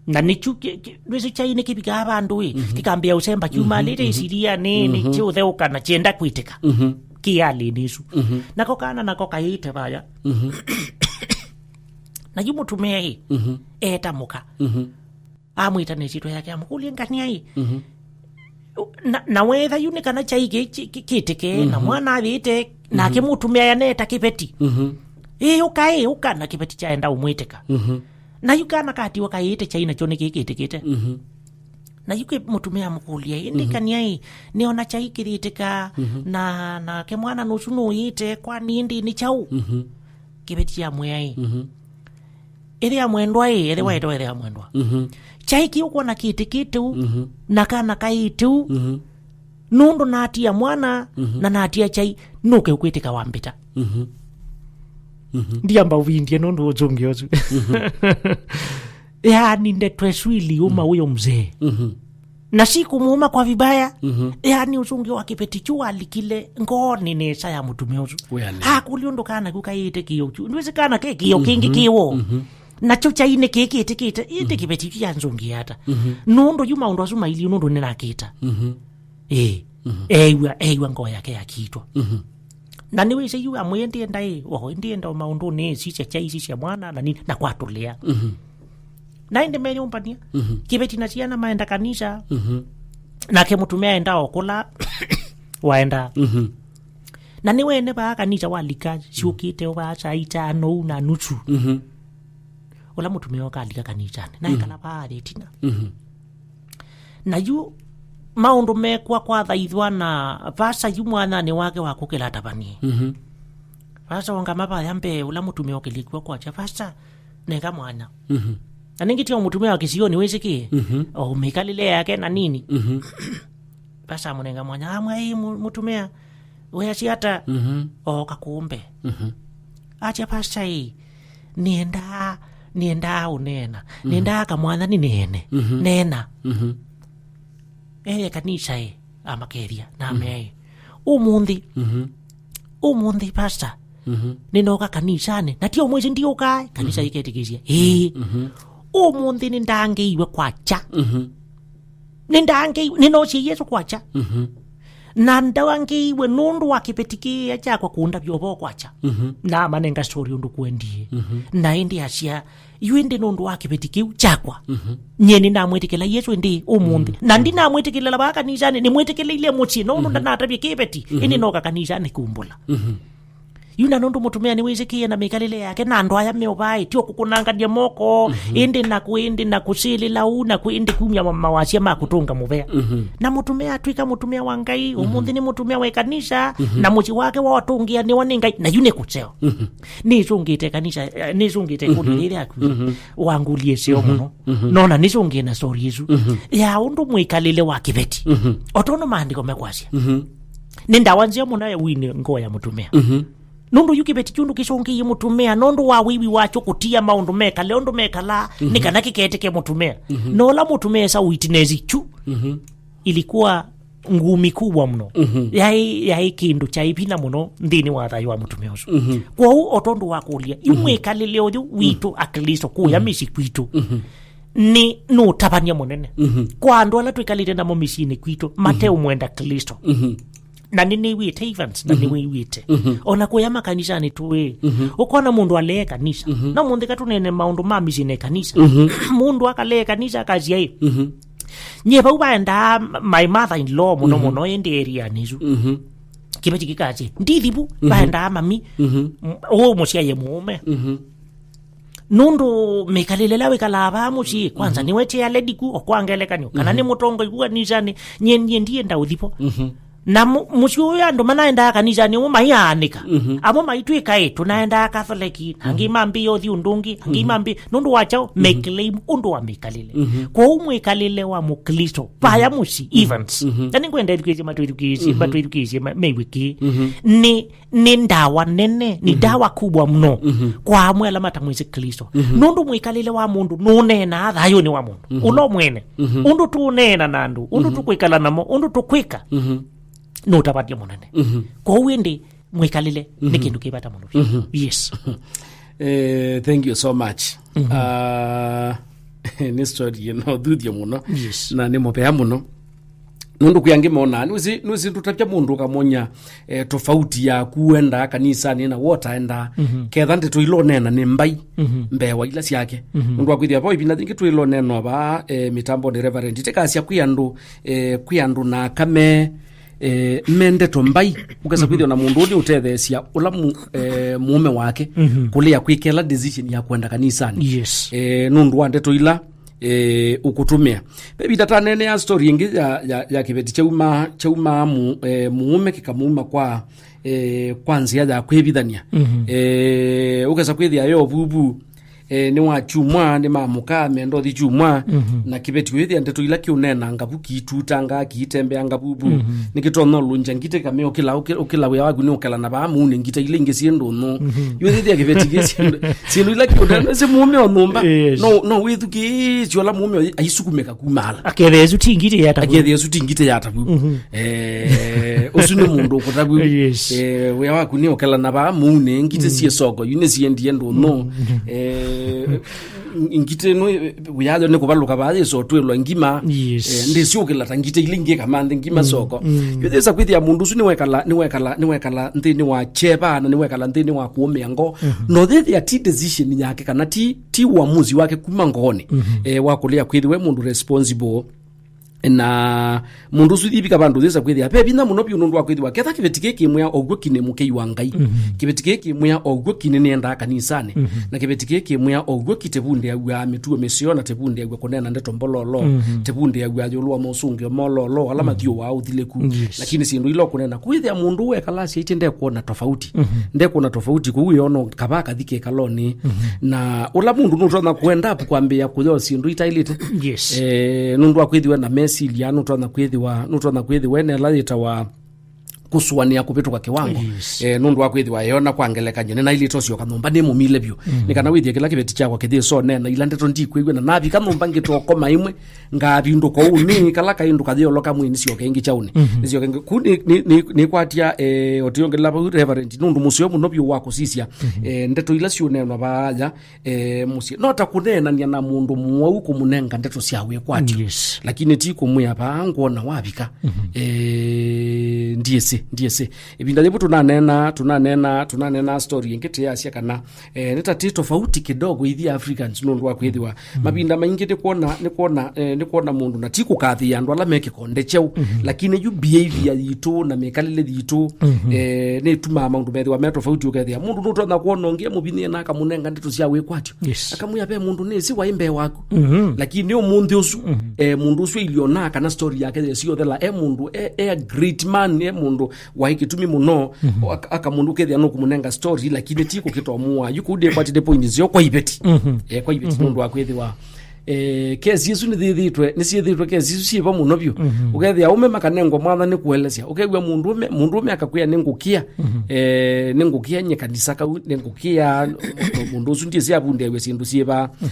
Na nĩkyu kĩ-, kĩ-, ndwĩsĩ kyaĩ nĩkĩvikaa vandũ ĩ, mhm, kĩkambĩa ũsemba kyumalĩte, mhm, ĩsilia nĩ, nĩ, mhm, kĩũtheũka na kyenda kwĩtĩka. Mhm. Kĩ halĩnĩ ĩsu. Mhm. Nako kana nako kaĩte vaya. Mhm. Na yu mũtumĩa ĩ, mhm, eeta mũka. Mhm. Amwĩta na ĩsyĩtwa yake, amũkũlya, "Ngania ĩ." Mhm. Na, na wetha yu nĩ kana kyaĩ kĩ-, kĩ-, kĩ-, kĩtĩke, na, mhm, mwana avĩte, nake, mhm, mũtumĩa aya neeta kĩveti. Mhm. "Ĩ, ũka ĩ, ũka," na kĩveti kyaenda ũmwĩtĩka. Mhm. Na yu kana katiwa kaĩte kyaĩ nakyo nĩkĩkĩtĩkĩte. Mhm. Na yu kĩ-, mũtumĩa amũkũlya, "Ĩndĩ, mhm, Ngania ĩ, nĩona kyaĩ kĩyĩtĩka, mhm, na, nake mwana nũsu nũĩte, kwani ĩndĩ nĩ kyaũ?" Mhm. Kĩveti kyamwĩa ĩ, mhm, "Ĩthĩa mwendwa ĩ, ethĩwa, mhm, etawa ethĩa mwendwa. Mhm. Kyaĩ kĩ ũkwona kĩtĩkĩte ũu, mhm, na kana kaĩte ũu, mhm, nũndũ natia mwana, mhm, na natia kyaĩ, nũke ũkwĩtĩka wambĩta." Mhm. Mhm. Ndiamba ũvindie nũndũ ũtũngĩ ũsu. Mhm. Yaani ndeto ĩsu iliuma, mhm, ũyo mzee. Mhm. Na sikũmũũma kwa vibaya. Mhm. Yaani ũsũngĩo wa kĩveti kyu walikile ngoonĩ nesa ya mũtumĩa ũsu. Wĩanĩe. Akũlya ũndũ kana kyu kaĩte kĩo kyu. Ndwĩsĩ kana ke kĩo kĩngĩ, mhm, kĩwo. Mhm. Nakyo kyainĩ kĩkĩtĩkĩte, ĩndĩ, mhm, kĩveti kyu kyanzũngĩa ata? Mhm. Nũndũ yu maũndũ asu mailyĩ nũndũ nĩnakĩta. Mhm. Ĩĩ. Mhm. Eew'a, eew'a ngoo yake yakiitwa. Mhm. Na nĩwĩsĩ yu amwĩe ndienda ĩ, oho ndienda o maũndũnĩ, sisya kyaĩ, sisya mwana, na nini, na kwatũlĩa. Mhm. Na ĩndĩ meyũmbany'a. Mhm. Kĩveti na syana maenda kanisa. Mhm. Nake mũtumĩa aenda o kũla waenda. Mhm. Na nĩwene vaa kanisa walika, syũkĩte o vaa saa itano na nusu. Mhm. Ũla mũtumĩa ũkalika kanisanĩ. Na, mhm, ekala vaa thĩ ĩtina. Mhm. Na yu maũndũ mekwa kwathaithwa na vasa yu mwanyanĩ wake wa kũkĩla atavanie. Mhm. Vasa ongama vaya mbee, ũla mũtumĩa ũkĩlĩkw'a kwakya, "Vasa, nenga mwanya." Mhm. Na nĩngĩ ti o mũtumĩa wa kĩsionĩ wĩsĩkĩe. Mhm. O mĩkalĩle yake na nini. Mhm. Vasa amũnenga mwanya, amwĩa, "Ĩ, mũ-, mũtumĩa, weasya ata?" Mhm. Ooka kũmbe. Mhm. Atya, "Vasa ĩ, nĩendaa, nĩendaa ũneena. Mhm. Nĩendaa kamwanya nĩneene. Mhm. Neena." Mhm. Eye kanisa ĩ, amakethya, na, mhm, amea ĩ, "Ũmũnthĩ, mhm, ũmũnthĩ, Pastor, mhm, nĩnooka kanisanĩ. Na ti ũmwĩsĩ ndiũkaa, ĩ?" Kanisa, mhm, ĩketĩkĩsya. Ĩĩ. Mhm. "Ũmũnthĩ nĩndangĩiwe kwakya." Mhm. Nĩndangĩiwe, nĩnoosie Yesũ kwakya. Mhm. Na ndangĩiwe nũndũ wa kĩveti kĩĩa kyakwa kũndavya ũvoo kwakya. Mhm. Na amanenga story ũndũ kũendie. Mhm. Na ĩndĩ asya, "Yu ĩndĩ nũndũ wa kĩveti kĩu kyakwa, mhm, nyie nĩnamwĩtĩkĩla Yesũ ĩndĩ ũmũnthĩ. Mhm. Na ndinamwĩtĩkĩlĩla vaa kanisanĩ, nĩmwĩtĩkĩlĩile mũsyĩ, nũndũ, mhm, ndanatavya kĩveti, mhm, ĩndĩ nooka kanisanĩ kumbũla." Mhm. Yu na nũndũ mũtumĩa nĩwĩsĩkĩe na mĩkalĩle yake, na andũ aya meũvaĩ, ti o kũkũnangania moko, mhm, ĩndĩ na kũ-, ĩndĩ na kũsĩlĩla ũu, na kũ-, ĩndĩ kumya ma-, mawasya ma kũtũnga mũvea. Mhm. Na mũtumĩa atw'ĩka mũtumĩa wa Ngai, mhm, ũmũnthĩ nĩ mũtumĩa wa ĩkanisa, mhm, na mũsyĩ wake watũngĩanĩwa nĩ Ngai, na yu nĩ kũseo. Mhm. Nĩsũngĩte kanisa, eh, nĩsũngĩte, mhm, ĩkũlyo rĩrĩ yaku, mhm, wangũlie seo, mhm, mũno. Mhm. Nona nĩsũngĩe na story ĩsu, mhm, ya ũndũ mwĩkalĩle wa kĩveti. Mhm. O tondũ maandĩko mekwasya. Mhm. Nĩ ndawa nzeo mũno ya wine ngoo ya mũtumĩa. Mhm. Nũndũ yu kĩveti kĩu nũkĩsũngĩie mũtumĩa, nũndũ wa wĩwi wakyo kũtia maũndũ mekale ũndũ mekalaa, mhm, nĩ kana kĩketĩke mũtumĩa. Mhm. Na ũla mũtumĩa esa witness kyu, mhm, ilikuwa ngumi kubwa mũno. Mhm. Yaĩ, yaĩ kĩndũ kyaĩ vinya mũno nthĩnĩ wa thayũ wa mũtumĩa ũsu. Mhm. Kwoou, o tondũ wa kũlya, yu, mhm, mwĩkalĩle ũyũ witũ, mhm, Aklĩsto kũya, mhm, mĩsyĩ kwitũ, mhm, nĩ nũtavany'a mũnene, mhm, kwa andũ ala twĩkalĩte namo mĩsyĩnĩ kwitũ, mhm, mateũmwenda Klĩsto. Mhm. Na nĩnĩw'ĩte Evans, na, mhm, nĩwĩw'ĩte. Mhm. O na kũya makanisanĩ tũĩ. Mhm. Ũkona mũndũ alee kanisa. Mhm. No mũnthĩ katũnene maũndũ ma mĩsyĩ na kanisa. Mhm. Mũndũ akalee kanisa akasya ĩ. Mhm. Nyie vau vaendaa my mother in law mũno, mhm, mũno ĩndĩ area-nĩ ĩsu. Mhm. Kĩveti kĩkasya, "Ndithi vu, mhm, vaendaa mami." Mhm. M-, ũũ mũsyaĩe mũũme. Mhm. Nũndũ mĩkalĩle ĩla wĩkalaa vaa mũsyĩ, kwanza, mhm, nĩwe chair lady ku, o kwa ngelekany'o, kana, mhm, nĩ mũtongoi ku kanisanĩ, nyie, nyie ndienda ũthi vo. Mhm. Na mu-, mũsyĩ ũyũ andũ manaendaa kanisanĩ ũmwe maiaanĩka. Mhm. Amwe maitwĩka ĩ, tũnaendaa Katholeki, angĩ, mhm, mambĩĩa ũthi ũndũ ũngĩ, angĩ, mhm, mambĩ-, nũndũ wa kyaũ, mhm, me claim ũndũ wa mĩkalĩle. Mhm. Kwoou mwĩkalĩle wa Mũklĩsto, vaya, mhm, mũsyĩ, mhm, Evans. Mhm. Na nĩngwenda ethukĩĩsye matwĩthukĩĩsye, mhm, matwĩthukĩĩsye ma-, meiw'e kĩĩ. Mhm. Nĩ, nĩ ndawa nene, nĩ, mhm, ndawa kubwa mũno, mhm, kwa amwe ala matamwĩsĩ Klĩsto. Mhm. Nũndũ mwĩkalĩle wa mũndũ nũneenaa thayũnĩ wa mũndũ. Mhm. Ũla mwene. Mhm. Ũndũ tũũneena na andũ, ũndũ, mhm, tũkwĩkala namo, ũndũ tũkwĩka. Mhm. Nĩ ũtavany'a mũnene. Mhm. Kwoou ĩndĩ mwĩkalĩle nĩ, mhm, kĩndũ kĩ vata mũno vyũ. Mhm. Yes. Eh, thank you so much. Mhm. Ah, nĩ story ĩno thuthyo mũno. Yes. Na nĩ mũvea mũno. Nũndũ kwĩ angĩ monaa, nĩwĩsĩ, nĩwĩsĩ ndũtavya mũndũ ũkamwony'a, eh, tofauti yaku wendaa kanisanĩ na wota endaa. Mhm. Ketha ndeto ila ũneena nĩ mbai, mhm, mbee wa ila syake. Mhm. Nũndũ wa kwĩthĩa vau ĩvinda yĩngĩ twĩla ũneena vaa, eh, mĩtambonĩ, Reverend, tĩkasya kwĩ andũ, eh, kwĩ andũ na aka me, eh, me ndeto mbai. Ũkesa, mhm, kwĩthĩa na mũndũ ũũ nĩ ũtetheesya ũla mu-, eh, mũũme wake, mhm, kũlea kwĩkela decision ya kwenda kanisanĩ. Yes. Eh, nũndũ wa ndeto ila, eh, ũkũtũmĩa. Ve ĩvinda taneenea story ĩngĩ ya, ya, ya kĩveti kyauma, kyaumaa mu-, eh, mũũme kĩkamuma kwa, eh, kwa nzĩa ya kwĩvithania. Mhm. Eh, ũkesa kwĩthĩa yo vuvu, eh, nĩ wa kyumwa, nĩ ma mũka, menda ũthi kyumwa, mhm, na kĩveti kwĩthĩa ndeto ila kĩũneenanga vu kĩitutangaa, kĩitembeanga vuvu. Mhm. Nĩkĩtonya ũlũngya ngitĩ kameo ũkĩla, ũkĩ-, ũkĩla wĩa waku nĩ ũkela na vaa mũunĩ ngitĩ ila ingĩ syĩ ndũnyũ. Mhm. Yu thĩthĩa kĩveti kĩ syĩndũ, syĩndũ ila kĩũneenaa, si mũũme o nyũmba. Yes. No, no wĩthukĩĩsye ũla mũũme aisukumĩka kumala. Akethĩa ĩsu ti ngitĩ ya tabu. Akethĩa ĩsu ti ngitĩ ya tabu. Mhm. Eh, ũsu nĩ mũndũ ũkũtabu. Yes. Eh, wĩa waku nĩ ũkela na vaa mũunĩ, ngitĩ, mm, syĩ soko, yu nĩ siendie ndũnyũ. Mm. Eh, ngitĩ ĩno, eh, wĩyayo nĩ kũvalũka vaa yĩso twĩlwa ngima. Yes. Eh, ndĩsyũkĩla ta ngitĩ ile ingĩ kamanthi ngima, mm, soko. Mm. Yu thĩsa kwĩthĩa mũndũ ũsu nĩwekala, nĩwekala, nĩwekala nthĩnĩ wa kyeva na nĩwekala nthĩnĩ wa kũũmĩa ngoo. Mhm. No thĩthĩa ti decision yake kana ti, ti uamuzi wake kuma ngoonĩ. Mhm. Eh, wa kũlea kwĩthĩwe mũndũ responsible. Na mũndũ ũsu yĩvika vandũ yĩsa kwĩthĩa ve vinya mũno vyũ nũndũ wa kwĩthĩwa ketha kĩveti kĩĩ kĩmwĩa o w'o kĩnĩ mũkei wa Ngai. Mhm. Kĩveti kĩĩ kĩmwĩa o w'o kĩnĩ nĩendaa kanisanĩ. Mhm. Na kĩveti kĩĩ kĩmwĩa o w'o kĩtĩvundĩaw'a mĩtuo mĩseo na tĩvundĩaw'a kũneena ndeto mbololo. Mhm. Tĩvundĩaw'a ĩũlũ wa mosũngĩo mololo ala, mhm, mathyũaa ũthilĩku. Yes. Lakini syĩndũ ila ũkũneena kwĩthĩa mũndũ wekalasya ĩtĩ ndekwona tofauti. Mhm. Ndekwona tofauti kũu ĩono kavaa kathi kĩkalonĩ. Mhm. Na ũla mũndũ nũtonya kũenda kwambĩĩa kũyoo syĩndũ itaĩlĩte. Yes. Eh, nũndũ wa kwĩthĩwa na mesilya, nũtonya kwĩthĩwa, nũtonya kwĩthĩwa ena ĩla yĩtawa kũsũanĩa kũvĩtũka kĩwango. Yes. Eh, nũndũ wa kwĩthĩwa eona kwa ngelekany'o, nĩnaĩlĩte ũsyoka nyũmba nĩ mũmile vyũ. Mm. Nĩ kana wĩthĩe kĩla kĩveti kyakwa kĩthĩsonena ila ndeto ndikwĩw'a, na navika nyũmba ngĩtokoma ĩmwe, ngavindũka ũu nĩ kala kaĩ ndũkathĩoloka mwĩĩ nĩsyoke ĩngĩ kyaũnĩ. Mhm. Nĩsyoke ĩngĩ. Kũ nĩ, nĩ, nĩ, nĩkwatya, eh, ũtĩongelela vau, Reverend, nũndũ mũseo mũno vyũ wa kũsisya, mhm, eh, ndeto ila syũneenwa vaaya, eh, mũsyĩ. No ta kũneenania na mũndũ mũwau kũmũnenga ndeto sya wĩkwatyo. Yes. Lakini ti kũmwĩa vaa ngwona wavika. Mhm. Eh, ndiĩsĩ, ndiĩsĩ. Ĩvinda yĩvu tũnaneena, tũnaneena, tũnaneena story ĩngĩ tĩyasya kana, eh, nĩ ta ti tofauti kidogo ithi Africans nũndũ wa kwĩthĩwa. Mhm. Mavinda maingĩ nĩ kwona, nĩ kwona, eh, nĩ kwona mũndũ na ti kũkathĩĩa andũ ala me kĩkonde kyeũ, mhm, lakini yu behavior yitũ na mĩkalĩle yitũ, mhm, eh, nĩ ĩtumaa maũndũ methĩwa me tofauti. Ũkethĩa mũndũ nũtonya kwona ũngĩ amũvinyĩe na akamũnenga ndeto sya wĩkwatyo. Yes. Akamwĩa ve mũndũ nĩsĩ waĩ mbee waku. Mhm. Lakini ũmũnthĩ ũsu, mhm, eh, mũndũ ũsu ailionaa kana story yake yesi yothela e mũndũ, e, e a great man, e mũndũ waĩ kĩtumi mũno, mhm, aka-, aka mũndũ ũkethĩa nũkũmũnenga story, lakini ti kũkĩtomũa. Yu kũu ndĩkwatĩte point nzeo kwa iveti. Mhm. Eh, kwa iveti, mhm, nũndũ wa kwĩthĩwa, eh, kesi isu nĩthĩthĩtwe, nĩsyĩthĩtwe kesi isu syĩva mũno vyũ. Mhm. Ũkethĩa ũme makanengwa mwanya nĩ kũelesya. Ũkew'a mũndũ ũme, mũndũ ũme akakwĩa nĩ ngũkĩa, mhm, eh, nĩ ngũkĩa nye kanisa kau, nĩ ngũkĩa, mũndũ ũsu ndiĩsĩ avundĩaw'a syĩndũ syĩva. Mhm.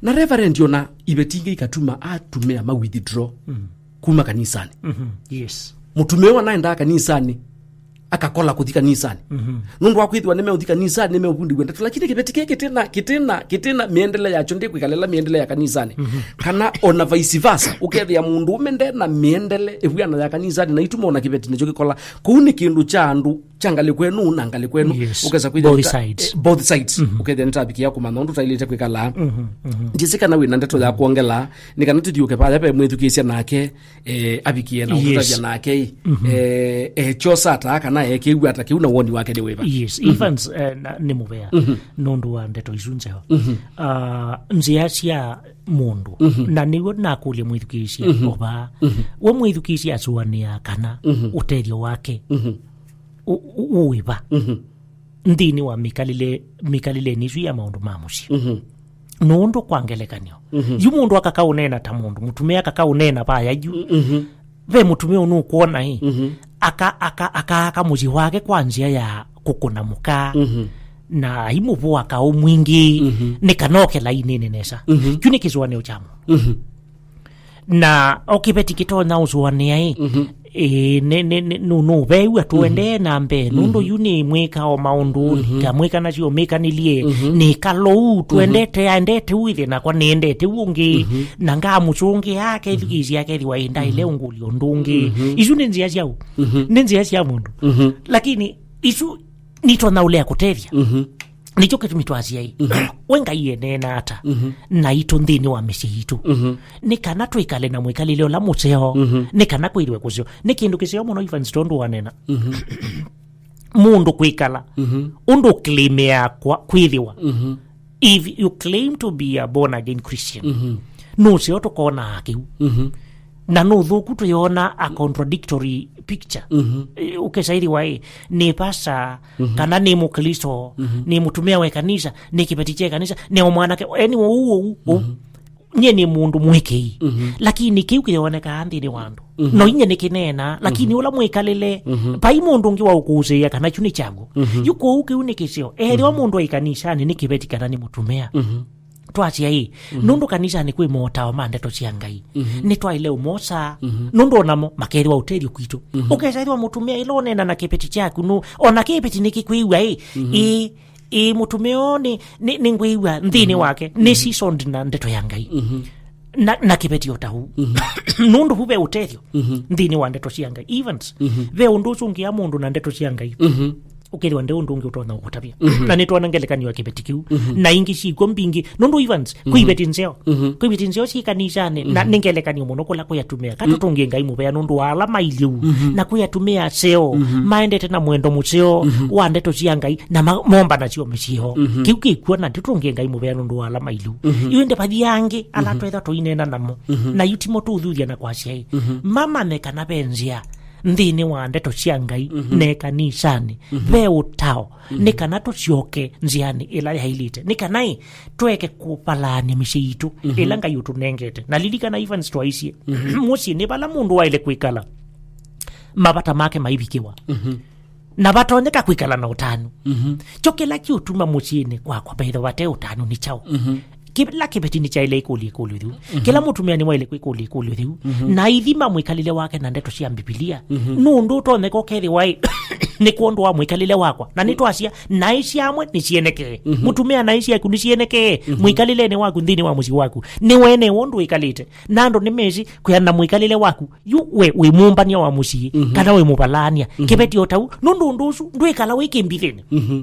Na Reverend ona iveti ingĩ ikatuma atumĩa ma withdraw, mhm, kuma kanisanĩ. Mhm. Yes. Mũtumĩa ũyũ anaendaa kanisanĩ, akakola kũthi kanisanĩ. Mhm. Nũndũ wa kwĩthĩwa nĩmeũthi kanisanĩ, nĩmeũvundĩw'a ndeto, lakini kĩveti kĩĩ kĩtĩna, kĩtĩna, kĩtĩna mĩendele yakyo, ndĩkwĩkala ĩla mĩendele ya kanisanĩ. Mhm. Kana ona vice versa, ũkethĩa mũndũ ũme ndena mĩendele ĩvw'ana ya kanisanĩ, na ituma ona kĩveti nakyo kĩkola. Kũu nĩ kĩndũ kya andũ kya ngalĩko ĩno na ngalĩko ĩno. Yes. Ũkesa kwĩthĩa both sides. Eh, both sides. Mhm. Ũkethĩa nĩtavikĩa kũmanya ũndũ taĩlĩte kwĩkala. Mhm, mhm. Ndiĩsĩ kana wĩna ndeto ya kwongela, nĩ kana tũthiũke vaya ve mwĩthukĩĩsya nake, eh, avikie na, yes, ũtũtavya nake, mhm, eh, eh, kyosa ata kana ekĩw'a ata kĩu na woni wake nĩ wĩva? Yes, Evans, eh, na, nĩ mũvea nũndũ wa ndeto isu nzeo. Ah, nzĩa sya mũndũ. Na nĩw'o nakũlya mwĩthukĩĩsya ovaa. We mwĩthukĩĩsya asũanĩa kana ũtethyo wake ũ-, ũ-, ũwĩva nthĩnĩ wa mĩkalĩle, mĩkalĩlenĩ ĩsu ya maũndũ ma mũsyĩ. Nũndũ kwa ngelekany'o, yu mũndũ akaka ũneena ta mũndũ, mũtumĩa akaka ũneena vaya yu. Ve mũtumĩa ũnũkwona ĩ, aka, aka, akaaka mũsyĩ wake kwa nzĩa ya kũkũna mũka na aimũvũa kaũ mwingĩ, nĩ kana oke lainĩnĩ nesa. Kyu nĩ kĩsũanĩo kya mũndũ. Na o kĩveti kĩtonya ũsũanĩa ĩ, ĩ, nĩ, nĩ, nĩ, nũ-, nũveew'a tũendee na mbee, nũndũ yu nĩ mwĩka o maũndũ, nĩkamwĩka nasyo mĩkanĩlye, nĩ kalou, tũendete, aendete ũithe nakwa nĩendete ũngĩ, na ngamũsũngĩa akethukĩĩsya akethĩwa ĩ ndaĩle ũngũlya ũndũ ũngĩ. Isu nĩ nzĩa sya ũ? Nĩ nzĩa sya mũndũ. Lakini isu nitonya ũlea kũtethya. Nĩkyo kĩtumi twasya ĩ, we Ngai eneena ata naitũ nthĩnĩ wa mĩsyĩ yitũ? Nĩ kana twĩkale na mwĩkalĩle ũla mũseo, nĩ kana kwĩthĩwe kũseo. Nĩ kĩndũ kĩseo mũno, Evans, tondũ wanena mũndũ kwĩkala ũndũ ũclaimĩaa kwa kwĩthĩwa. If you claim to be a born again Christian, nũseo tũkonaa kĩu. Na nũthũku twĩona a contradictory picture. Eh, ũkesa ĩthĩwa ĩ, nĩ pasa, kana nĩ Mũkristo, nĩ mũtumĩa wa ĩkanisa, nĩ kĩveti kya ĩkanisa, nĩ o mwanake, yani ũu ũu, ũu. Nyie nĩ mũndũ mwĩkĩi. Lakini kĩu kĩyonekaa nthĩnĩ wa andũ. No inyie nĩkĩneenaa, lakini ũla mwĩkalĩle, vai mũndũ ũngĩ wa ũkũsĩĩa kana kyu nĩ kyaw'o. Yu kwoou kĩu nĩ kĩseo. Ethĩwa mũndũ e ĩkanisanĩ nĩ kĩveti kana nĩ mũtumĩa. Twasya ĩ, nũndũ kanisanĩ kwĩ motao ma ndeto sya Ngai, nĩtwaĩle ũmosaa, nũndũ onamo makethĩwa ũtethyo kwitũ. Ũkesa ĩthĩwa mũtumĩa ĩla ũneena na kĩveti kyaku, nũ-, ona kĩveti nĩkĩkwĩw'a ĩ, ĩ, ĩ, mũtumĩa ũũ nĩ, nĩ, nĩngwĩw'a nthĩnĩ wake, nĩ seasoned na ndeto ya Ngai. Na, na kĩveti o ta ũu. Nũndũ vu ve ũtethyo nthĩnĩ wa ndeto sya Ngai. Evans, ve ũndũ ũsũngĩa mũndũ na ndeto sya Ngai. Ũkethĩwa nde ũndũ ũngĩ ũtonya ũkũtavya. Na nĩtwona ngelekany'o ya kĩveti kĩu. Na ingĩ syĩkw'o mbingĩ. Nũndũ Evans, kwĩ iveti nzeo. Kwĩ iveti nzeo syĩ kanisanĩ. Na nĩ ngelekany'o mũno kũla kwĩ atumĩa. Katũtũngĩe Ngai mũvea nũndũ wa ala mailyĩ ũu. Na kwĩ atumĩa aseo. Maendete na mwendo mũseo wa ndeto sya Ngai. Na ma-, momba nasyo mĩsyĩ yoo. Kĩu kĩkw'o na tũtũngĩe Ngai mũvea nũndũ wa ala mailyĩ ũu. Yu ĩndĩ vathi angĩ, ala twetha tũineena namo. Na yu timo tũũthuthya na kwasya ĩ. Mamanye kana ve nzĩa nthĩnĩ wa ndeto sya Ngai na ĩkanisanĩ, ve ũtao, nĩ kana tũsyoke nzĩanĩ ĩla yaĩlĩte. Nĩ kana ĩ, tũeke kũvalaany'a mĩsyĩ yitũ, ĩla Ngai ũtũnengete. Na lilikana Evans twaisye, mũsyĩ nĩ vala mũndũ waĩle kwĩkala mavata make maivikĩwa. Na vatonyeka kwĩkala na ũtanu. Kyo kĩla kĩũtuma mũsyĩnĩ kwakwa vethĩwa vate ũtanu nĩ kyaũ? Kĩla kĩveti nĩkyaĩle ĩkũlya ĩkũlyo yĩu. Kĩla mũtumĩa nĩwaĩle kwĩkũlya ĩkũlyo yĩu. Na ithima mwĩkalĩle wake na ndeto sya Mbivilia. Nũndũ ũtonyeka ũkethĩwa ĩ, nĩ kwondũ wa mwĩkalĩle wakwa. Na nĩtwasya, naĩ syamwe nĩsyenekee. Mũtumĩa, naĩ syaku nĩsyenekee. Mwĩkalĩlenĩ waku nthĩnĩ wa mũsyĩ waku. Nĩ wene wondũ wĩkalĩte. Na andũ nĩmesĩ kwĩana na mwĩkalĩle waku. Yu we wĩ mũmbany'a wa mũsyĩ, kana wĩ mũvalaany'a. Kĩveti o ta u, nũndũ ũndũ ũsu ndwĩkala wĩ kĩmbithĩnĩ.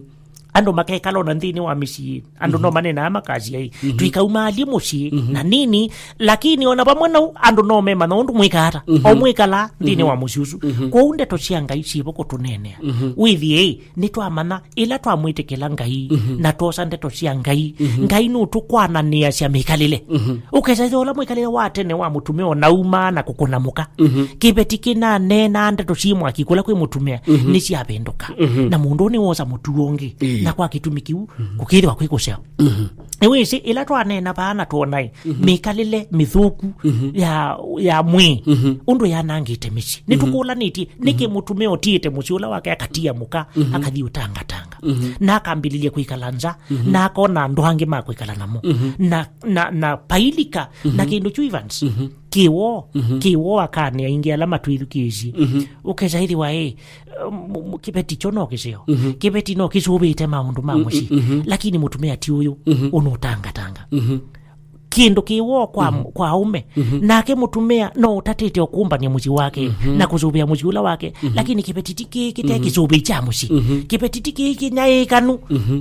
Andũ makekala ona nthĩnĩ wa mĩsyĩ, andũ no maneenaa makasya ĩ, tũikaumaalye mũsyĩ, na nini, lakini ona vamwe nau, andũ no memanya ũndũ mwĩkaa ata, o mwĩkala nthĩnĩ wa mũsyĩ ũsu. Kwoou ndeto sya Ngai syĩvo kũtũneenea. Wĩthĩe ĩ, nĩtwamanya ĩla twamwĩtĩkĩla Ngai, na twosa ndeto sya Ngai, Ngai nũtũkwananĩasya mĩkalĩle. Ũkesa ĩthĩwa ũla mwĩkalĩle wa tene wa mũtumĩa ũnaumaa na kũkũna mũka. Kĩveti kĩnaneenaa ndeto syĩ mwaki kũla kwĩ mũtumĩa, nĩsyavĩndũka. Na mũndũ nĩwosa mũtuo ũngĩ, na kwa kĩtumi kĩu, kũkĩthĩwa kwĩ kũseo. Nĩwĩsĩ, ĩla twaneena vaa na twona ĩ, mĩkalĩle mĩthũku ya, ya mwĩĩ, ũndũ yanangĩte mĩsyĩ. Nĩtũkũlanĩtye, nĩkĩ mũtumĩa ũtiĩte mũsyĩ ũla wake akatia mũka, akathi ũtangatanga? Na akambĩlĩlya kwĩkala nza, na akona andũ angĩ ma kwĩkala namo. Na, na, na pailika, na kĩndũ kyu Evans, kĩwoo, kĩwoo akanĩa aingĩ ala matwĩthukĩĩsye. Ũkesa ĩthĩwa ĩ, m-, m-, kĩveti kyo no kĩseo. Kĩveti no kĩsũvĩte maũndũ ma mũsyĩ. Lakini mũtumĩa ti ũyũ, ũnũtangatanga. kĩndũ kĩ woo kwa, kwa aume. Nake mũtumĩa no ũtatĩte ũkũmbany'a mũsyĩ wake na kũsũvĩa mũsyĩ ũla wake, lakini kĩveti ti kĩ kĩte kĩsũvĩi kya mũsyĩ. Kĩveti ti kĩ kĩnyaĩĩkanu.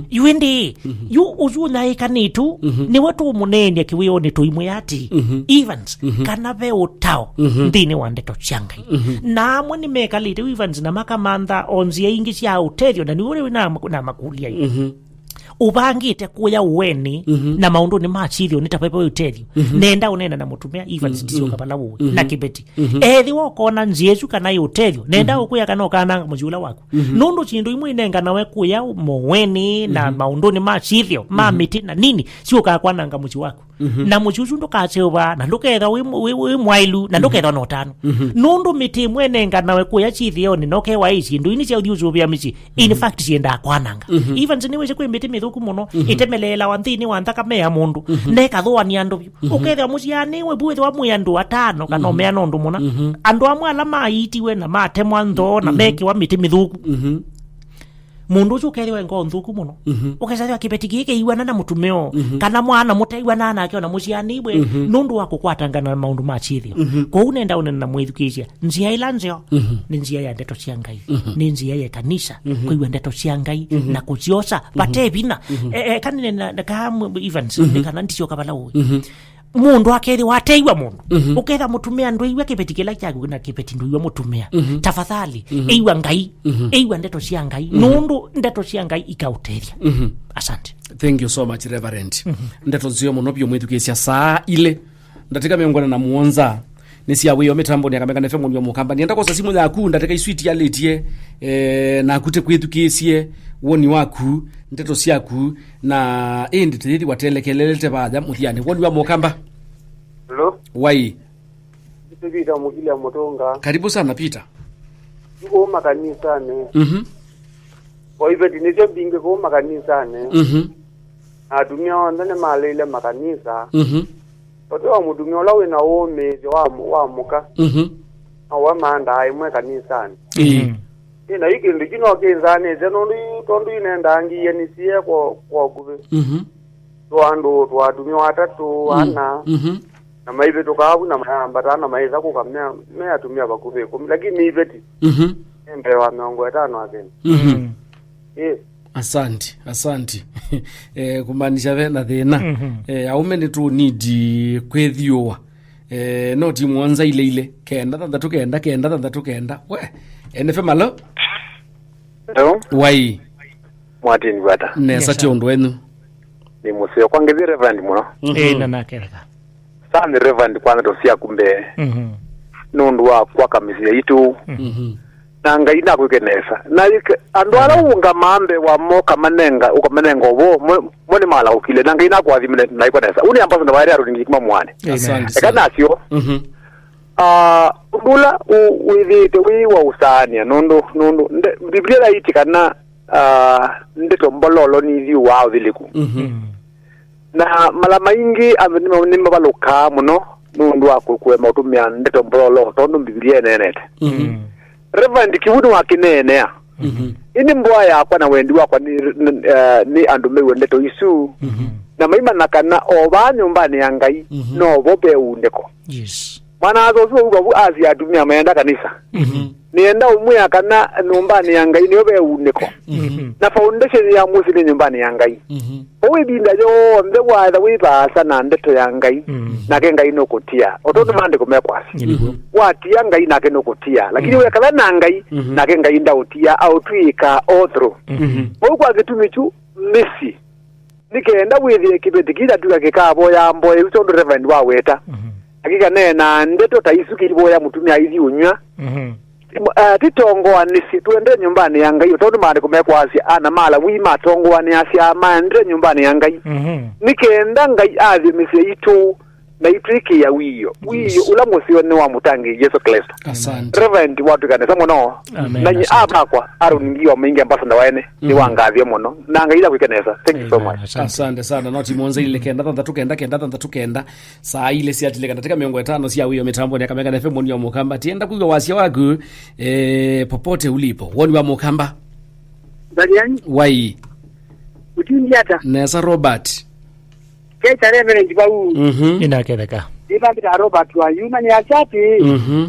Yu ĩndĩ, yu ũsu ũnyaĩĩkanĩtu, nĩwe tũũmũneeny'a kĩwĩonĩ tũimwĩa atĩ, Evans, kana ve ũtao nthĩnĩ wa ndeto sya Ngai. Na amwe nĩmekalĩte, Evans, na makamantha o nzĩa ingĩ sya ũtethyo, na nĩwe na, na makũlya ĩ. Ũvangĩte kũya ũenĩ na maũndũnĩ ma syĩthĩo nĩ ta veva ũtethyo. Nenda ũneena na mũtumĩa, Evans, ndisyoka vala ũĩ, na kĩveti. Ethĩwa ũkona nzĩa ĩsu kana ĩ ũtethyo, nenda ũkwĩa kana ũkananga mũsyĩ ũla waku. Nũndũ syĩndũ imwe inenganawe kũya moweni na maũndũnĩ ma syĩthĩo, ma mĩtĩ na nini, syũkaa kwananga mũsyĩ waku. Na mũsyĩ ũsu ndũkaseũva, na ndũkethwa wĩ, wĩ, wĩ mwaĩlu, na ndũkethwa na ũtanu. Nũndũ mĩtĩ ĩmwe ĩnenganawe kũya syĩthĩonĩ, na ũkewa ĩ syĩndũ ini sya ũthiũsũvĩa mĩsyĩ. In fact, syendaa kwananga. Evans, nĩwĩsĩ kwĩ mĩtĩ mĩthũku mũno, ĩtemeleelawa nthĩnĩ wa nthakame ya mũndũ, na ĩkathũanĩa andũ vyũ. Ũkethĩwa mũsyaanĩwe vu, ĩthĩwa mwĩ andũ atano kana ũmeana ũndũ mũna. Andũ amwe ala maitiwe na matemwa nthoo na mekĩwa mĩtĩ mĩthũku. Mũndũ ũsu ũkethĩwa e ngoo nthũku mũno. Ũkethĩwa kĩveti kĩĩ kĩiwana na mũtumĩa, kana mwana mũtaiwana nake ona mũsyaanĩwe, nũndũ wa kũkwatangana na maũndũ ma syĩthĩo. Kwoou nenda ũnene na mwĩthukĩĩsya. Nzĩa ĩla nzeo nĩ nzĩa ya ndeto sya Ngai. Nĩ nzĩa ya kanisa kwĩw'a ndeto sya Ngai na kũsyosa vate vinya. E, e, kanene na, na ka m-, Evans, nĩ kana ndisyoka vala ũĩ. Mũndũ akethĩwa ateiwa mũndũ. Ũketha mũtumĩa ndwĩiw'a kĩveti kĩla kyaku na kĩveti ndwĩiw'a mũtumĩa. Tafadhali, ĩiw'a Ngai. Ĩiw'a ndeto sya Ngai. Nũndũ ndeto sya Ngai ikaũtethya. Asante. Thank you so much, Reverend. Ndeto nzeo mũno vyũ mwĩthukĩĩsya saa ilĩ. Ndatĩka mĩongo ĩna na mũonza nĩ sya wĩo mĩtambonĩ ya Kamega F M, Woni wa Mũkamba. Nĩenda kwosa simũ yaku ndatĩka isu itialĩtye, eh, naku tĩkwĩthukĩĩsye woni waku, ndeto syaku, na ĩndĩ tĩyĩthi watelekelelete vaya mũthianĩ. Woni wa Mũkamba? Hello? Wai. Nĩ Peter Mũkilya Mũtũnga. Karibu sana, Peter. Nĩ kũu makanisanĩ. Mhm. O iveti nĩsyo mbingĩ kũu makanisanĩ. Mhm. Na atumĩa onthe nĩmaleile makanisa. Mhm. Ũteo mũtumĩa ũla wĩ na ũũmĩĩsyo wa, wa mũka, mhm, nowe maandaa ĩmwe kanisanĩ. Ĩĩ. Mhm. Ĩ, na yu kĩndũ kyu no kĩnzanĩte nũndũ yu, tondũ yu nendaa ngianĩsie kwa, kwa ũkuvĩ. Mhm. Twa andũ, twa atumĩa atatũ, mhm, ana, mhm, na maivĩtũkaa vu na mayambataa na maĩsa kũka me, me atumĩa vakuvĩ ĩkũmi, lakini nĩ iveti. Mhm. Nĩ mbee wa mĩongo ĩtano athĩni. Mhm. Ĩ. Asante, asante. Eh, kumaanisha ve na thĩna. Mhm. Eh, aume nĩ tũ need kwĩthiũwa. Eh, noti mũonza ile ile, kenda thanthatũ kenda, kenda thanthatũ kenda. We, N F M, alo? Hello? Wai. Mwatini bata. Nesa. Yes, sir. Ti ũndũ wenyu. Nĩ mũseo kwa ngethi Reverend mũno. Mhm. Eh, na nakereka. Sani Reverend, kwa ndeto syaku mbee. Mhm. Nũndũ wa kwaka mĩsyĩ yitũ. Mhm. Na Ngai nakwĩke nesa. Na ike-, andũ ala, mhm, ũngamaa mbee wa mo ũkamanenga, ũkamanenga ũvoo, mo, mo nĩmalaũkile. Na Ngai nakũathimile na ĩkwa nesa. Ũnĩ ambassador wa area rũringi kuma mwane. Amen. Asante sana. Eka nasyo. Mhm. Ah, ũndũ ũla ũ-, wĩthĩĩte wĩ wa ũsaanĩa, nũndũ, nũndũ, nde-, Biblia yaĩtye kana, ah, ndeto mbololo nithyũaa ũthilĩku. Mhm. Mm. Na mala maingĩ andũ nĩma-, nĩmavalũkaa mũno nũndũ wa kũ-, kũema ũtũmĩa ndeto mbololo, tondũ Mbivilia ĩneenete. Mhm. Mm. Reverend Kivu nĩwakĩneenea. Mhm. Ĩndĩ mboa yakwa na wendi wakwa nĩ, nĩ, eh, nĩ andũ mew'e ndeto isu, mhm, na maimanya kana o vaa nyũmbanĩ ya Ngai, mhm, novo ve ũunĩko. Yes. Mwana-a-asa ũsu wauka vu asya atumĩa meenda kanisa. Mhm. Nĩenda ũmwĩa kana nyũmbanĩ ya Ngai nĩyo ve ũunĩko. Mhm. Na foundation ya mũsyĩ nĩ nyũmbanĩ ya Ngai. Mhm. Ũu ĩvinda yonthe waetha wĩ vaasa na ndeto ya Ngai, mhm, nake Ngai nũkũtia. O tondũ, mhm, maandĩko mekwasya. Nĩw'o. Watia Ngai nake nũkũtia. Lakini, mhm, wekala na Ngai, mhm, nake Ngai ndaũtia, aũtw'ĩĩkaa all through. Mhm. Ũu kwa kĩtumi kyu, mĩsyĩ nĩ kenda wĩthĩe kĩveti kĩu kyatw'ĩka kĩkavoya mboya isu tondũ Reverend waweta. Mhm. Na kĩkaneenaa ndeto ta isu kĩivoya mũtumĩa aithi ũnyw'a. Mhm. Ti mo-, eh, titongoanĩsye, tũendee nyũmbanĩ ya Ngai, o tondũ maandĩko mekwasya, ana ma Lawii matongoanĩasya maendee nyũmbanĩ ya Ngai. Mhm. Nĩ kenda Ngai athye mĩsyĩ yitũ, na itwĩkĩĩa wiio. Wiio, yes, ũla mũseo nĩ wa mũtangĩĩi Yesũ Klĩsto. Asante. Reverend, watwĩka nesa mũno. Amen, na nye asante. Abakwa, Aaron Ngiwa, mũingi ambassador wa ene, nĩ, mhm, wangathie mũno. Na Ngai akwĩke nesa. Thank you so much. Amen, asante. Asante sana. Noti mũonza ile kenda thanthatũ kenda, kenda thanthatũ kenda. Saa ilĩ syatilĩka ndatĩka mĩongo ĩtano sya wĩo mĩtambonĩ ya Kamega F M, Woni wa Mũkamba. Tienda kwĩw'a wasya waku, eh, popote ulipo. Woni wa Mũkamba. Daniel. Wai. Utindi ata? Nesa Robert. Keta Reverend vau. Mhm. Nĩnaketheka. Nĩvambĩta Robert wa Yuma nĩ asyati. Mhm.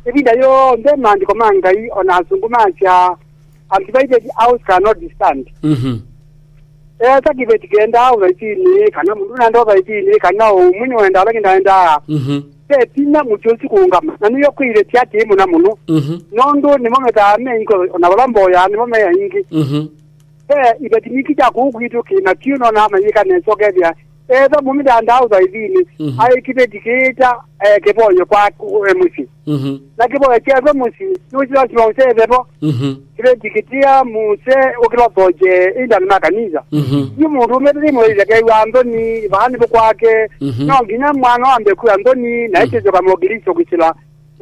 Ĩvinda yonthe maandĩko ma Ngai ona asũngũ masya, "A divided house cannot stand." Mhm. Esa kĩveti kĩendaa ũthaitinĩ, kana mũndũ nenda ũthaitinĩ, kana ũmwe nĩwendaa, lakini ndaendaa. Mhm. Ve vinya mũtĩ ũsu kũũngama, na nĩyo kwĩile ti atĩĩ mũna mũno. Mhm. Nũndũ nĩmo metaa me ingo, ona vala mboyaa nĩmo me aingĩ. Mhm. Ve iveti nyingĩ sya kũu kwitũ kĩ na kĩu nonaa mayĩka nesa ũkethĩa etha mũmi ndandaa ũthaitinĩ, mhm, aĩ kĩveti kĩĩta, eh, kĩvoyo kwa, eh, mũsyĩ. Mhm. Na kĩvoyo kyethwa mũsyĩ, nĩwĩsĩ lasima ũseve vo. Mhm. Kĩveti kĩtia mũse ũkĩlothoje ĩndani ma kanisa. Mhm. Yu mũndũ ũme tĩmũĩthya kew'a nthoni, vaa nĩvo kwake, mhm, no nginya mwana wambe kwĩa nthoni, na, mhm, ĩkĩsyoka mokilisi kwĩsĩla,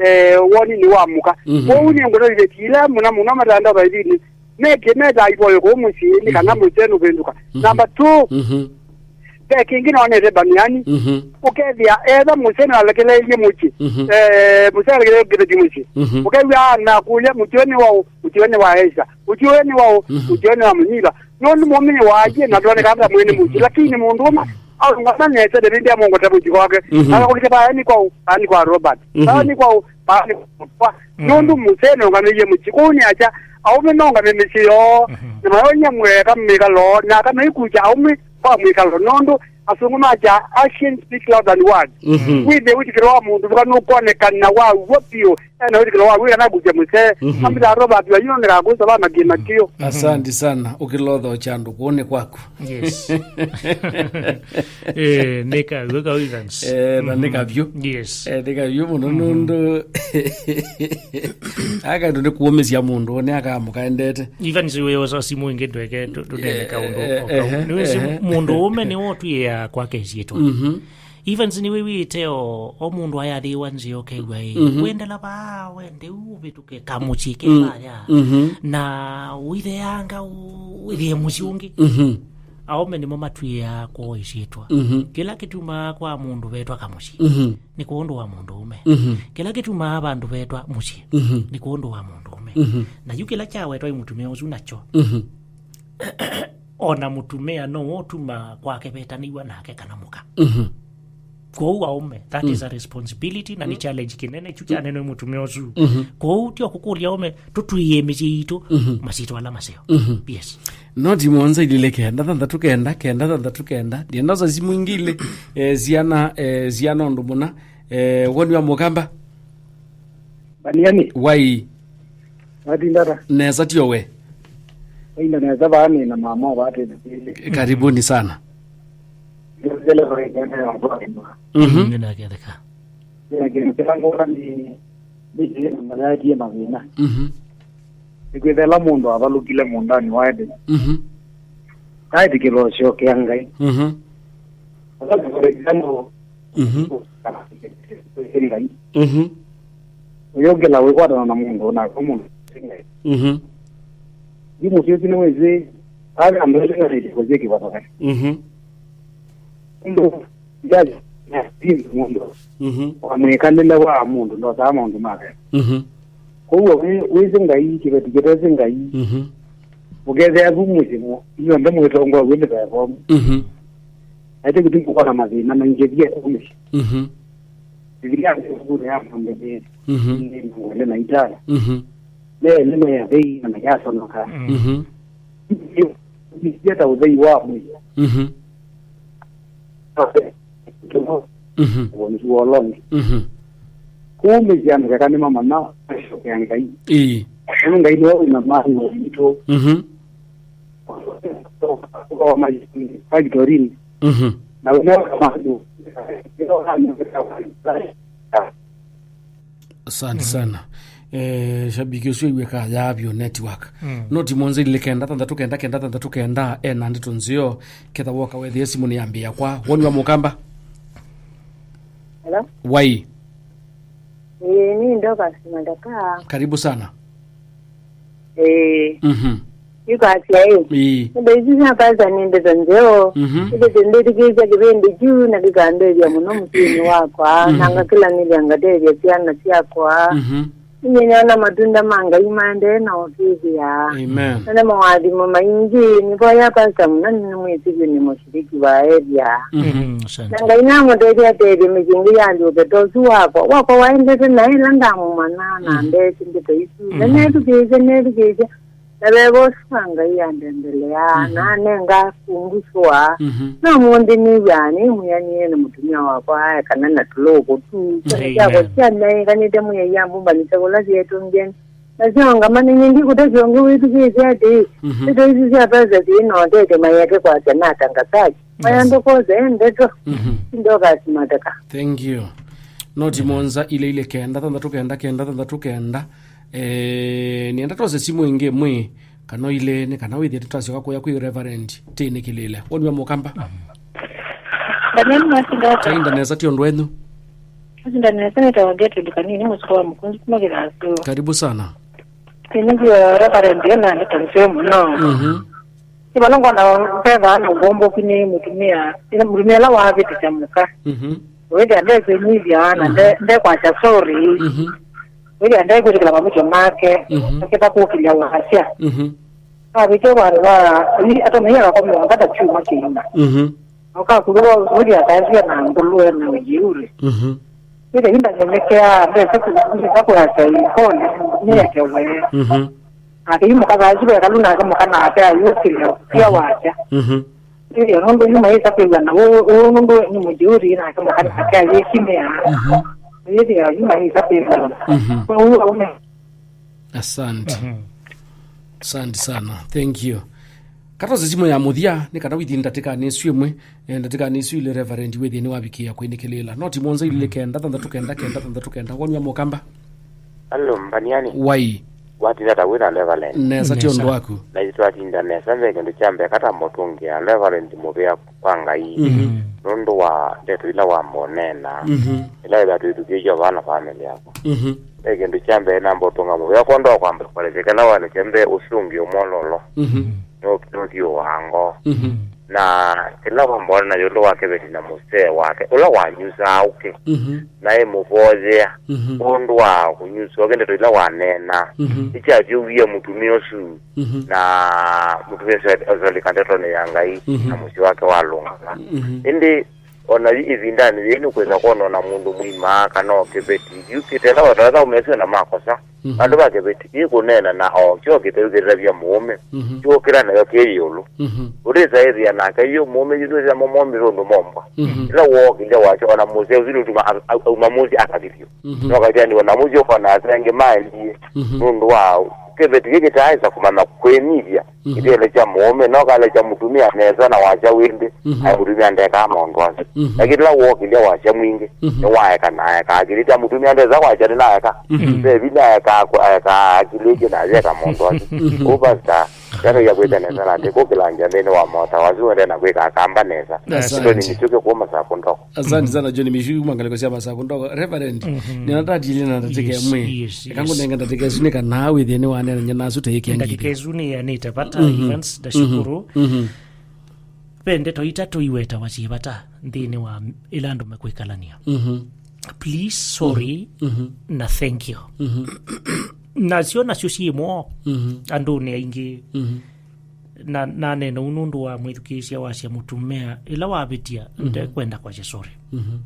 eh, woninĩ wa mũka. Mhm. Kwoou nĩ ngũno iveti ila mũna mũno matanda ũthaitinĩ, meke meta ivoyo kũu mũsyĩ, nĩ kana, mhm, mũsyĩ nũvĩndũka. Mhm. Number two, mhm, ve kĩngĩ nonete mbaniani, mhm, ũkethĩa etha mũsyĩ nĩwalekeleelie mũsyĩ, mhm, eh, mũsyĩ alekeleelie kĩveti mũsyĩ. Mhm. Ũkew'a nakũlya, "Mũsyĩ nĩ waũ?" "Mũsyĩ nĩ wa Aisha." "Mũsyĩ nĩ waũ?" Mhm. "Mũsyĩ nĩ wa Mũnyiva." Nũndũ mũminĩ waye na ndonekana ta mwene mũsyĩ, lakini mũndũ ũma aũngama nesa ndĩvĩndĩa mũngũte mũsyĩ kwake. Mhm. Akakũlika, "Vaya nĩ kwaũ?" "Vaya nĩ kwa Robert." Mhm. "Vaya nĩ kwaũ?" "Vaya nĩ kwa Mũtwa." Mhm. Nũndũ mũsee nũngamĩie mũsyĩ. Kwoou nĩ akya, aũme nũngame mĩsyĩ yoo, mhm, na mayonya mweka mĩkalo, na aka maikusya aũme kwa mwĩkalo, nũndũ asũngũ makya, "Actions speak louder than words." Mhm. Wĩthĩe wĩtĩkĩlo wa mũndũ mũka nũkwonekana wa w'o vyũ, ena wĩtĩkĩlo wa wĩka na kusya mũsee. Mhm. Ambĩta Robert wa Yunani kakusa va makĩ makĩo. Asante sana, ũkĩlotha ũchandũ kũnĩ kwaku. Yes. Eh, nĩ kaw'o kau Evans. Eh, na nĩ, mhm, kavyũ. Yes. Eh, nĩ kavyũ mũno, mhm, nũndũ aka ndũ nĩ kũũmĩsya mũndũ, nĩ akamũka endete. Evans wĩ osa simũ ĩngĩ ndweke tũ-, tũnene kaũndũ, eh, o kau. Ehe, nĩwĩsĩ, ehe, mũndũ ũme nĩwe ũtwĩĩaa kwake ĩsyĩtwa. Mhm. Evans nĩwĩw'ĩte o, o mũndũ ayathĩĩwa nzĩa ũkew'a ĩ, mhm, wendela vaa, wende u ũvĩtũke kamũsyĩ ke, mm, vaya. Mhm. Na ũitheanga ũ-, wĩthĩe mũsyĩ ũngĩ. Mhm. Aũme nĩmo matwĩĩaa kwoo ĩsyĩtwa. Mhm. Kĩla kĩtumaa kwa mũndũ vetwa kamũsyĩ, mhm, nĩ kwondũ wa mũndũ ũme. Mhm. Kĩla kĩtumaa vandũ vetwa mũsyĩ, mhm, nĩ kwondũ wa mũndũ ũme. Mhm. Na yu kĩla kyawetwa ĩ mũtumĩa ũsu nakyo, mhm, o na mũtumĩa no ũtuma kwake vetanĩw'a nake kana mũka. Mhm. Kwoou aũme, that, mm, is a responsibility, na nĩ, mm, challenge kĩnene kyu kyanenwe mũtumĩa ũsu. Mhm. Kwoou tyo kũkũlya aũme tũtwĩĩe mĩsyĩ yitũ, mhm, masyĩtwa ala maseo. Mhm. Yes. Noti mũonza ilile kenda thanthatũ kenda, kenda thanthatũ kenda. Ndienda sa simũ ingĩ ilĩ, eh, siana, eh, siana ũndũ mũna. Eh, woni wa mũkamba? Mbaniani. Wai. Watindata. Nesa tio we. Wainda nesa vaa nĩ na mama wa vaa tena. Karibuni sana. Ndio zile kwa ndio kwa. Mhm. Nĩnaketheka. Ndio kile kila ngora ni ni na malaji na vina. Mhm. Nĩkwĩthela mũndũ avalũkile mũũndanĩ wa Edeni. Mhm. Aĩtĩkĩla ũsyokea Ngai. Mhm. Alafu, for example, mhm, Ngai. Mhm. Ũyũkĩla wĩkwatana na mũndũ, nake mũndũ Ngai. Mhm. Yu mũsyĩ ũsu nĩwĩsĩ, ala andũ elĩ na ĩtĩko syĩ kĩvathũkany'o. Mhm. Ũndũ, ya, ya, mũndũ. Mhm. Wa mwĩkalĩle wa mũndũ, ndosaa maũndũ make. Mhm. Kwoou wĩ-, wĩsĩ Ngai, kĩveti kĩtesĩ Ngai. Mhm. Ũkethĩa vu mũsyĩ mũ-, inyuonthe mwĩtongoew'e nĩ veva ũmwe. Mhm. Aĩtye kĩtumi kũkwa na mathĩna maingĩ vyũ kũmĩsya. Mhm. Bibilia nĩ ĩvukunĩ ya Mwambĩlĩĩlyo, mhm, nĩ mĩongo ĩlĩ na itano. Mhm. Meelĩ me athei na mayasonoka. Mhm. Ĩsya ta ũthei wa mwĩĩ. Mhm. Mhm. Wonzu wolonĩ. Mhm. Kũu mĩsyĩ andũ keka nĩmamanya masyokea Ngai. Ĩĩ. Ngai nĩwe wĩna mwathi witũ. Mhm. Factorini. Mhm. Na wĩna mwathi. Asante, mhm, sana. Eh, shabiki ũsu aiw'ĩkaa yaavyo network. Mm. Noti mũonza ilĩ kenda thanthatũ kenda kenda thanthatũ kenda, ena ndeto nzeo, ketha woka wethĩa simũ nĩyambĩĩa kwa. Woni wa mũkamba? Hello? Wai. Eh, ni Dorcas Mandaka. Karibu sana. Eh. Mhm. Ĩkasya ĩ, ĩĩ, ndeto isu sya kwanza nĩ ndeto nzeo. Mhm. Ndeto ndĩthikĩĩsya kĩvĩndĩ kyu na kĩkandethya mũno mũsyĩnĩ wakwa, mhm, na ngakĩlanĩlya ngatethya syana syakwa. Mhm. Ninyona matunda ma Ngai maendee na ũtwĩthĩa. Amen. Na nĩ mawathimo maingĩ, nĩvoya Pastor mũno, nĩ mwĩsĩvyo nĩ mũshiriki wa area. Mhm, asante. Na Ngai namũtethya atethye mĩsyĩ ĩngĩ ya Luther ta ũsu wakwa. Wakwa waendete na ĩla ndamũmanya na ndesi ndeto isu. Na nethukĩĩsya, nethukĩĩsya. Na veva ũsu wa Ngai andembeleaa, na anenga kũngusũa. Mhm. Na ũmũnthĩ nĩw'aa nĩ mwĩanĩe na mũtumĩa wakwa aekana na tũlũkũ tu. Syana syakwa syameĩkanĩte mwĩai ambũmbanĩsya kũla syetũngeni. Na syaũngama nĩ nyingĩ kũte kyonge wĩthukĩĩsya atĩĩ, ndeto isu sya pesa syĩ na ũtethyo mayeke kwasya na atangasaji. Maya ndũkose ndeto. Mhm. Ndokasimata ka. Thank you. Noti mũonza ile ile kenda thanthatũ kenda kenda thanthatũ kenda. Eh, nĩenda twose simũ ĩngĩ ĩmwe kana ilĩ nĩ kana wĩthĩe tũtasyoka kũya kwĩ Reverend tĩnĩkĩlĩle. Woni wa Mũkamba? Daniel Masinda. Tainda nesa ti ũndũ wenyu. Masinda nesa nĩ tawa Gertrude Kanini mũsuko wa Mũkunzu kuma Kĩthasu. Karibu sana. Tĩnĩkĩlĩle Reverend ena nĩ tansio mũno. Mhm. Nĩ vala ngona veva na ũvomboku nĩ mũtumĩa, nĩ mũtumĩa ũla wavĩtĩsya mũka. Mhm. Wĩthĩa ndekwĩnyivya na nde- ndekwasya sorry. Mhm. Wĩthĩa ndekwĩtĩkĩla mavĩtyo make. Mhm. Akĩta kũkĩlya wasya. Mhm. Avĩtye vandũ va, atũmĩie akakomewa ngata kyuma kĩima. Mhm. Ũkakulwa wĩthĩa akaendia na ngũlũe na ũyĩure. Mhm. Wĩthĩa inda nyemekeaa ndesa kũnĩka kwasya ipole nĩyekewe. Mhm. Nake yu mũka vaa yu veka lu nake mũka nake ayũkĩlya sia wasya. Mhm. Ĩĩ, nũndũ yu maĩsa kwĩw'ana ũũ, ũũ nũndũ nĩ mũjeuri nake mũka nake ayĩkimĩa. Mhm. Ĩĩ, yu maĩsa kwĩw'ana. Mhm. Kwa ũu aume. Asante. Mhm. Asante sana. Thank you. Katose simũ ya mũthya nĩ kana wĩthi ndatĩkanĩ isu ĩmwe, eh, ndatĩkanĩ isu ilĩ Reverend wĩthĩe nĩwavikĩa kwĩnĩkĩlĩla. Noti mũonza ilĩ kenda thanthatũ kenda kenda thanthatũ kenda. Woni wa Mũkamba? Alo, mbaniani. Wai. Watinda ta wĩna Reverend. Nesa ti ũndũ waku. Na itwatinda nesa, ve kĩndũ kya mbee kata mũtũngĩa Reverend mũvea kwa Ngai. Mhm. Nũndũ wa ndeto ila wamboneena. Mhm. Ila ĩla twĩthukĩĩsya vana family yakwa. Mhm. Ve kĩndũ kya mbee namba ũtũnga mũvea kwa ndoa kwamba kũelesya kĩla walesya mbee ũsũngĩo mwololo. Mhm. Nũthi ũwango. Mhm. Na kĩla wambona na ĩũlũ wa kĩveti na mũsee wake, ũla wanyusaa ũkĩ, mhm, naĩ mũvoyea, mhm, ũndũ wa kũnyusa ũkĩ ndeto ila waneena, mhm, nĩkyavyũwie mũtumĩa ũsu, mhm, na mũtumĩa ũsu asolika ndetonĩ ya Ngai, mhm, na mũsyĩ wake walũngama. Mhm. Ĩndĩ o na yu ĩvindanĩ yĩĩ nĩkwĩsa kwona o na mũndũ mũima kana o kĩveti yũkĩte ĩla watalatha ũmesio na makosa. Mhm. Vandũ va kĩveti kĩĩ kũneena na o kyo kĩteu kĩtavya mũũme, mhm, kyũkĩla nayo kĩ ĩũlũ. Mhm. Ũtĩsa ĩthĩa nake yu mũũme yu nĩwĩthĩa momĩte ũndũ mombwa. Mhm. Ĩla wookĩlya wakyo, o na mũseo ũsu nũtuma a- a- auma mũsyĩ akathi vyũ. Mhm. Nokatyanĩwa na mũsyĩ ũkona asengĩ maendie. Mhm. Nũndũ wa kĩveti kĩĩ kĩtaaĩsa kũmanya kwĩnyivya. Mhm. Kĩtielekya mũũme, no kalekya mũtumĩa nesa na wasya wĩndĩ, mhm, aĩ mũtumĩa ndekaa maũndũ asu. Mhm. Lakini la wokĩlya wasya mwingĩ, mhm, nĩwaeka na aeka akilĩtya mũtumĩa ndesa kwasya nĩnaeka. Mhm. Ve vinya aeka aeka akilĩtye na ayeka maũndũ asu. Mhm. Ũu pastor, yakaia kwĩtya nesa na ndĩkũkĩlangya nthĩnĩ wa mota wasu wende na kwĩka akamba nesa. Asante. Ndio ni mĩtũkĩ kuma saa kũndoko. Asante sana John Mishu, mwangaliko cia masaa kũndoko. Reverend, mhm, nĩnatatiile na ndatĩka, yes, ĩmwe. Yes, eka, yes, ngũnenge ndatĩka ĩsu nĩ kana wĩthĩe nĩwaneenany'a nasu ta ĩkĩangĩte. Ndatĩka ĩsu nĩyanĩte vata, mhm, Evans, ndashukuru. Mhm. Ve ndeto itatũ iwetawa syĩ vata nthĩnĩ wa ĩla andũ mekwĩkalania. Mhm. Please, sorry, mhm, na thank you. Mhm. Nasyo nasyo syĩ moo, mhm, andũnĩ aingĩ. Mhm. Na naneena ũu nũndũ wa mwĩthukĩĩsya wasya mũtumĩa ĩla wavĩtya, mhm, ndekwenda kwasya sorry. Mhm.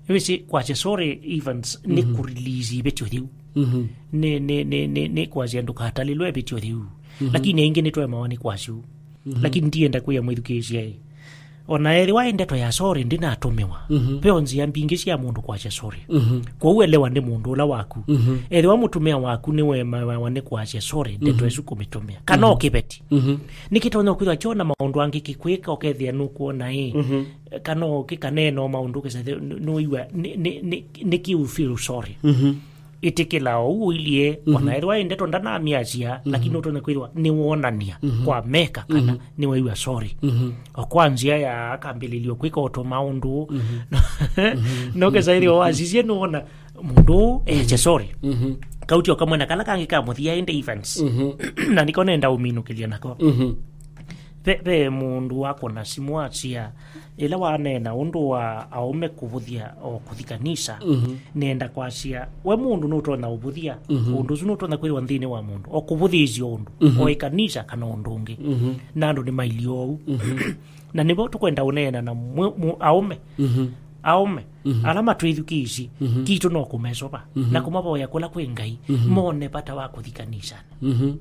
Wĩsĩ kwasya sorry, Evans, nĩ, mhm, kũrelease ĩvĩtyo yĩu. Mhm. Nĩ, nĩ, nĩ, nĩ, nĩ kwasya ndũkatalĩlwe ĩvĩtyo yĩu. Mhm. Lakini aingĩ nĩtwemawa nĩ kwasya ũu. Mhm. Lakini ndienda kwĩa mwĩthukĩĩsya ĩ. O na ethĩwa ĩ ndeto ya sorry ndĩnatũmĩwa, mhm, ve o nzĩa mbingĩ sya mũndũ kwasya sorry. Mhm. Kwoou elewa nĩ mũndũ ũla waku. Mhm. Ethĩwa mũtumĩa waku nĩwemawa nĩ kwasya sorry, ndeto, mhm, ĩsu kũmĩtũmĩa. Kana, mhm, o kĩveti. Mhm. Nĩkĩtonya kwĩthwa kyona maũndũ angĩ kĩkwĩka ũkethĩa nũkwona ĩ. Mhm. Kana ũkĩkaneena o maũndũ ũkĩsa nĩwĩw'a nĩ, nĩ, nĩ, nĩkĩ you feel sorry. Mhm. Ĩtĩkĩla o ũu ũilyĩ, mhm, o na ethĩwa ĩ ndeto ndanamyasya, mhm, lakini ũtonya kwĩthwa nĩwonania, mhm, kwa meka kana, mhm, nĩwew'a sorry. Mhm. O kwa nzĩa ya akambĩlĩlyo kwĩka o tũmaũndũ. Mhm. Mhm. Nokesa ĩthĩwa wasisye nĩwona mũndũ ũũ eche sorry. Mhm. Kauti o kamwe na kala kangĩ ka mũthia ĩndĩ Evans. Mhm. Na nĩko nenda ũminũkĩlya nako. Mhm. Ve, ve mũndũ wakwa na simũ asya, ĩla waneena ũndũ wa aũme kũvũthya o kũthi kanisa, Mhm. nĩenda kwasya, we mũndũ nũtonya ũvũthya, Mhm. ũndũ ũsu nũtonya kwĩthĩwa nthĩnĩ wa mũndũ, o kũvũthĩĩsya ũndũ, Mhm. o ĩ kanisa kana ũndũ ũngĩ. Mhm. Na andũ nĩmailyĩ ũu. Mhm. Na nĩvo tũkwenda ũneena na mwe-, mũ-, aũme. Mhm. Aũme, Mhm. ala matwĩthukĩĩsye, Mhm. kitũ no kũmesũva, Mhm. na kũmavoya kũla kwĩ Ngai, Mhm. mone vata wa kũthi kanisanĩ. Mhm.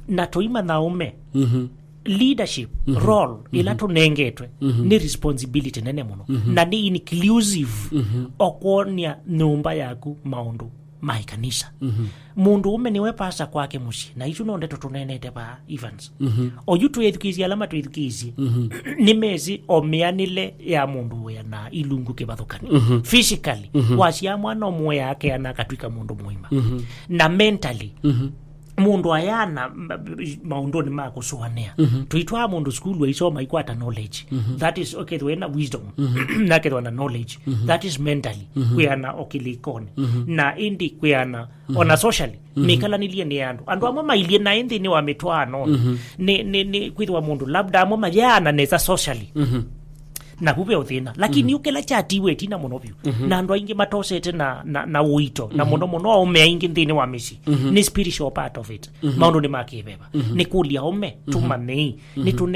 Na tũimanya aũme, Mhm. leadership, Mhm. role, ĩla Mhm. tũnengetwe, Mhm. nĩ responsibility nene mũno. Mhm. Na nĩ inclusive, Mhm. o kwony'a nyũmba yaku maũndũ ma ĩkanisa. Mhm. Mũndũ ũme nĩwe pasa kwake mũsyĩ, na isu no ndeto tũneenete vaa, Evans. Mhm. Oyu twĩthukĩĩsye ala matwĩthukĩĩsye, Mhm. nĩmesĩ o mĩanĩle ya mũndũ wĩa na ilungu kĩvathũkany'o. Mhm. Physically, Mhm. wasyaa mwana ũmwe akeana akatw'ĩka mũndũ mũima. Mhm. Na mentally, Mhm. mũndũ ayana ma-, maũndũnĩ ma kũsũanĩa. Mhm. Tũitwaa mũndũ sukulu aisoma aikwata knowledge. Mhm. That is, ũkethĩwa ena wisdom. Mhm. Na akethĩwa na knowledge. Mhm. That is mentally. Mhm. Kwĩana o kĩlĩkonĩ. Mhm. Na ĩndĩ kwĩana Mhm. ona socially. Mhm. Mĩkalanĩlye nĩ andũ. Andũ amwe mailyĩ naĩ nthĩnĩ wa mĩtwaano. Mhm. Nĩ, nĩ, nĩ kwĩthĩwa mũndũ labda amwe mayaana nesa socially. Mhm. Na vu ve ũthĩna. Lakini Mhm. ũkĩla kyatiwe ĩtina mũno vyũ. Mhm. Na andũ aingĩ matosete na, na, na ũito. Na Mhm. mũno mũno aũme aingĩ nthĩnĩ wa mĩsyĩ. Mhm. Nĩ spiritual part of it. Mhm. Maũndũ nĩ ma kĩveva. Mhm. Nĩ kũlya aũme, Mhm. tũmanyei. Mhm. Nĩ tũne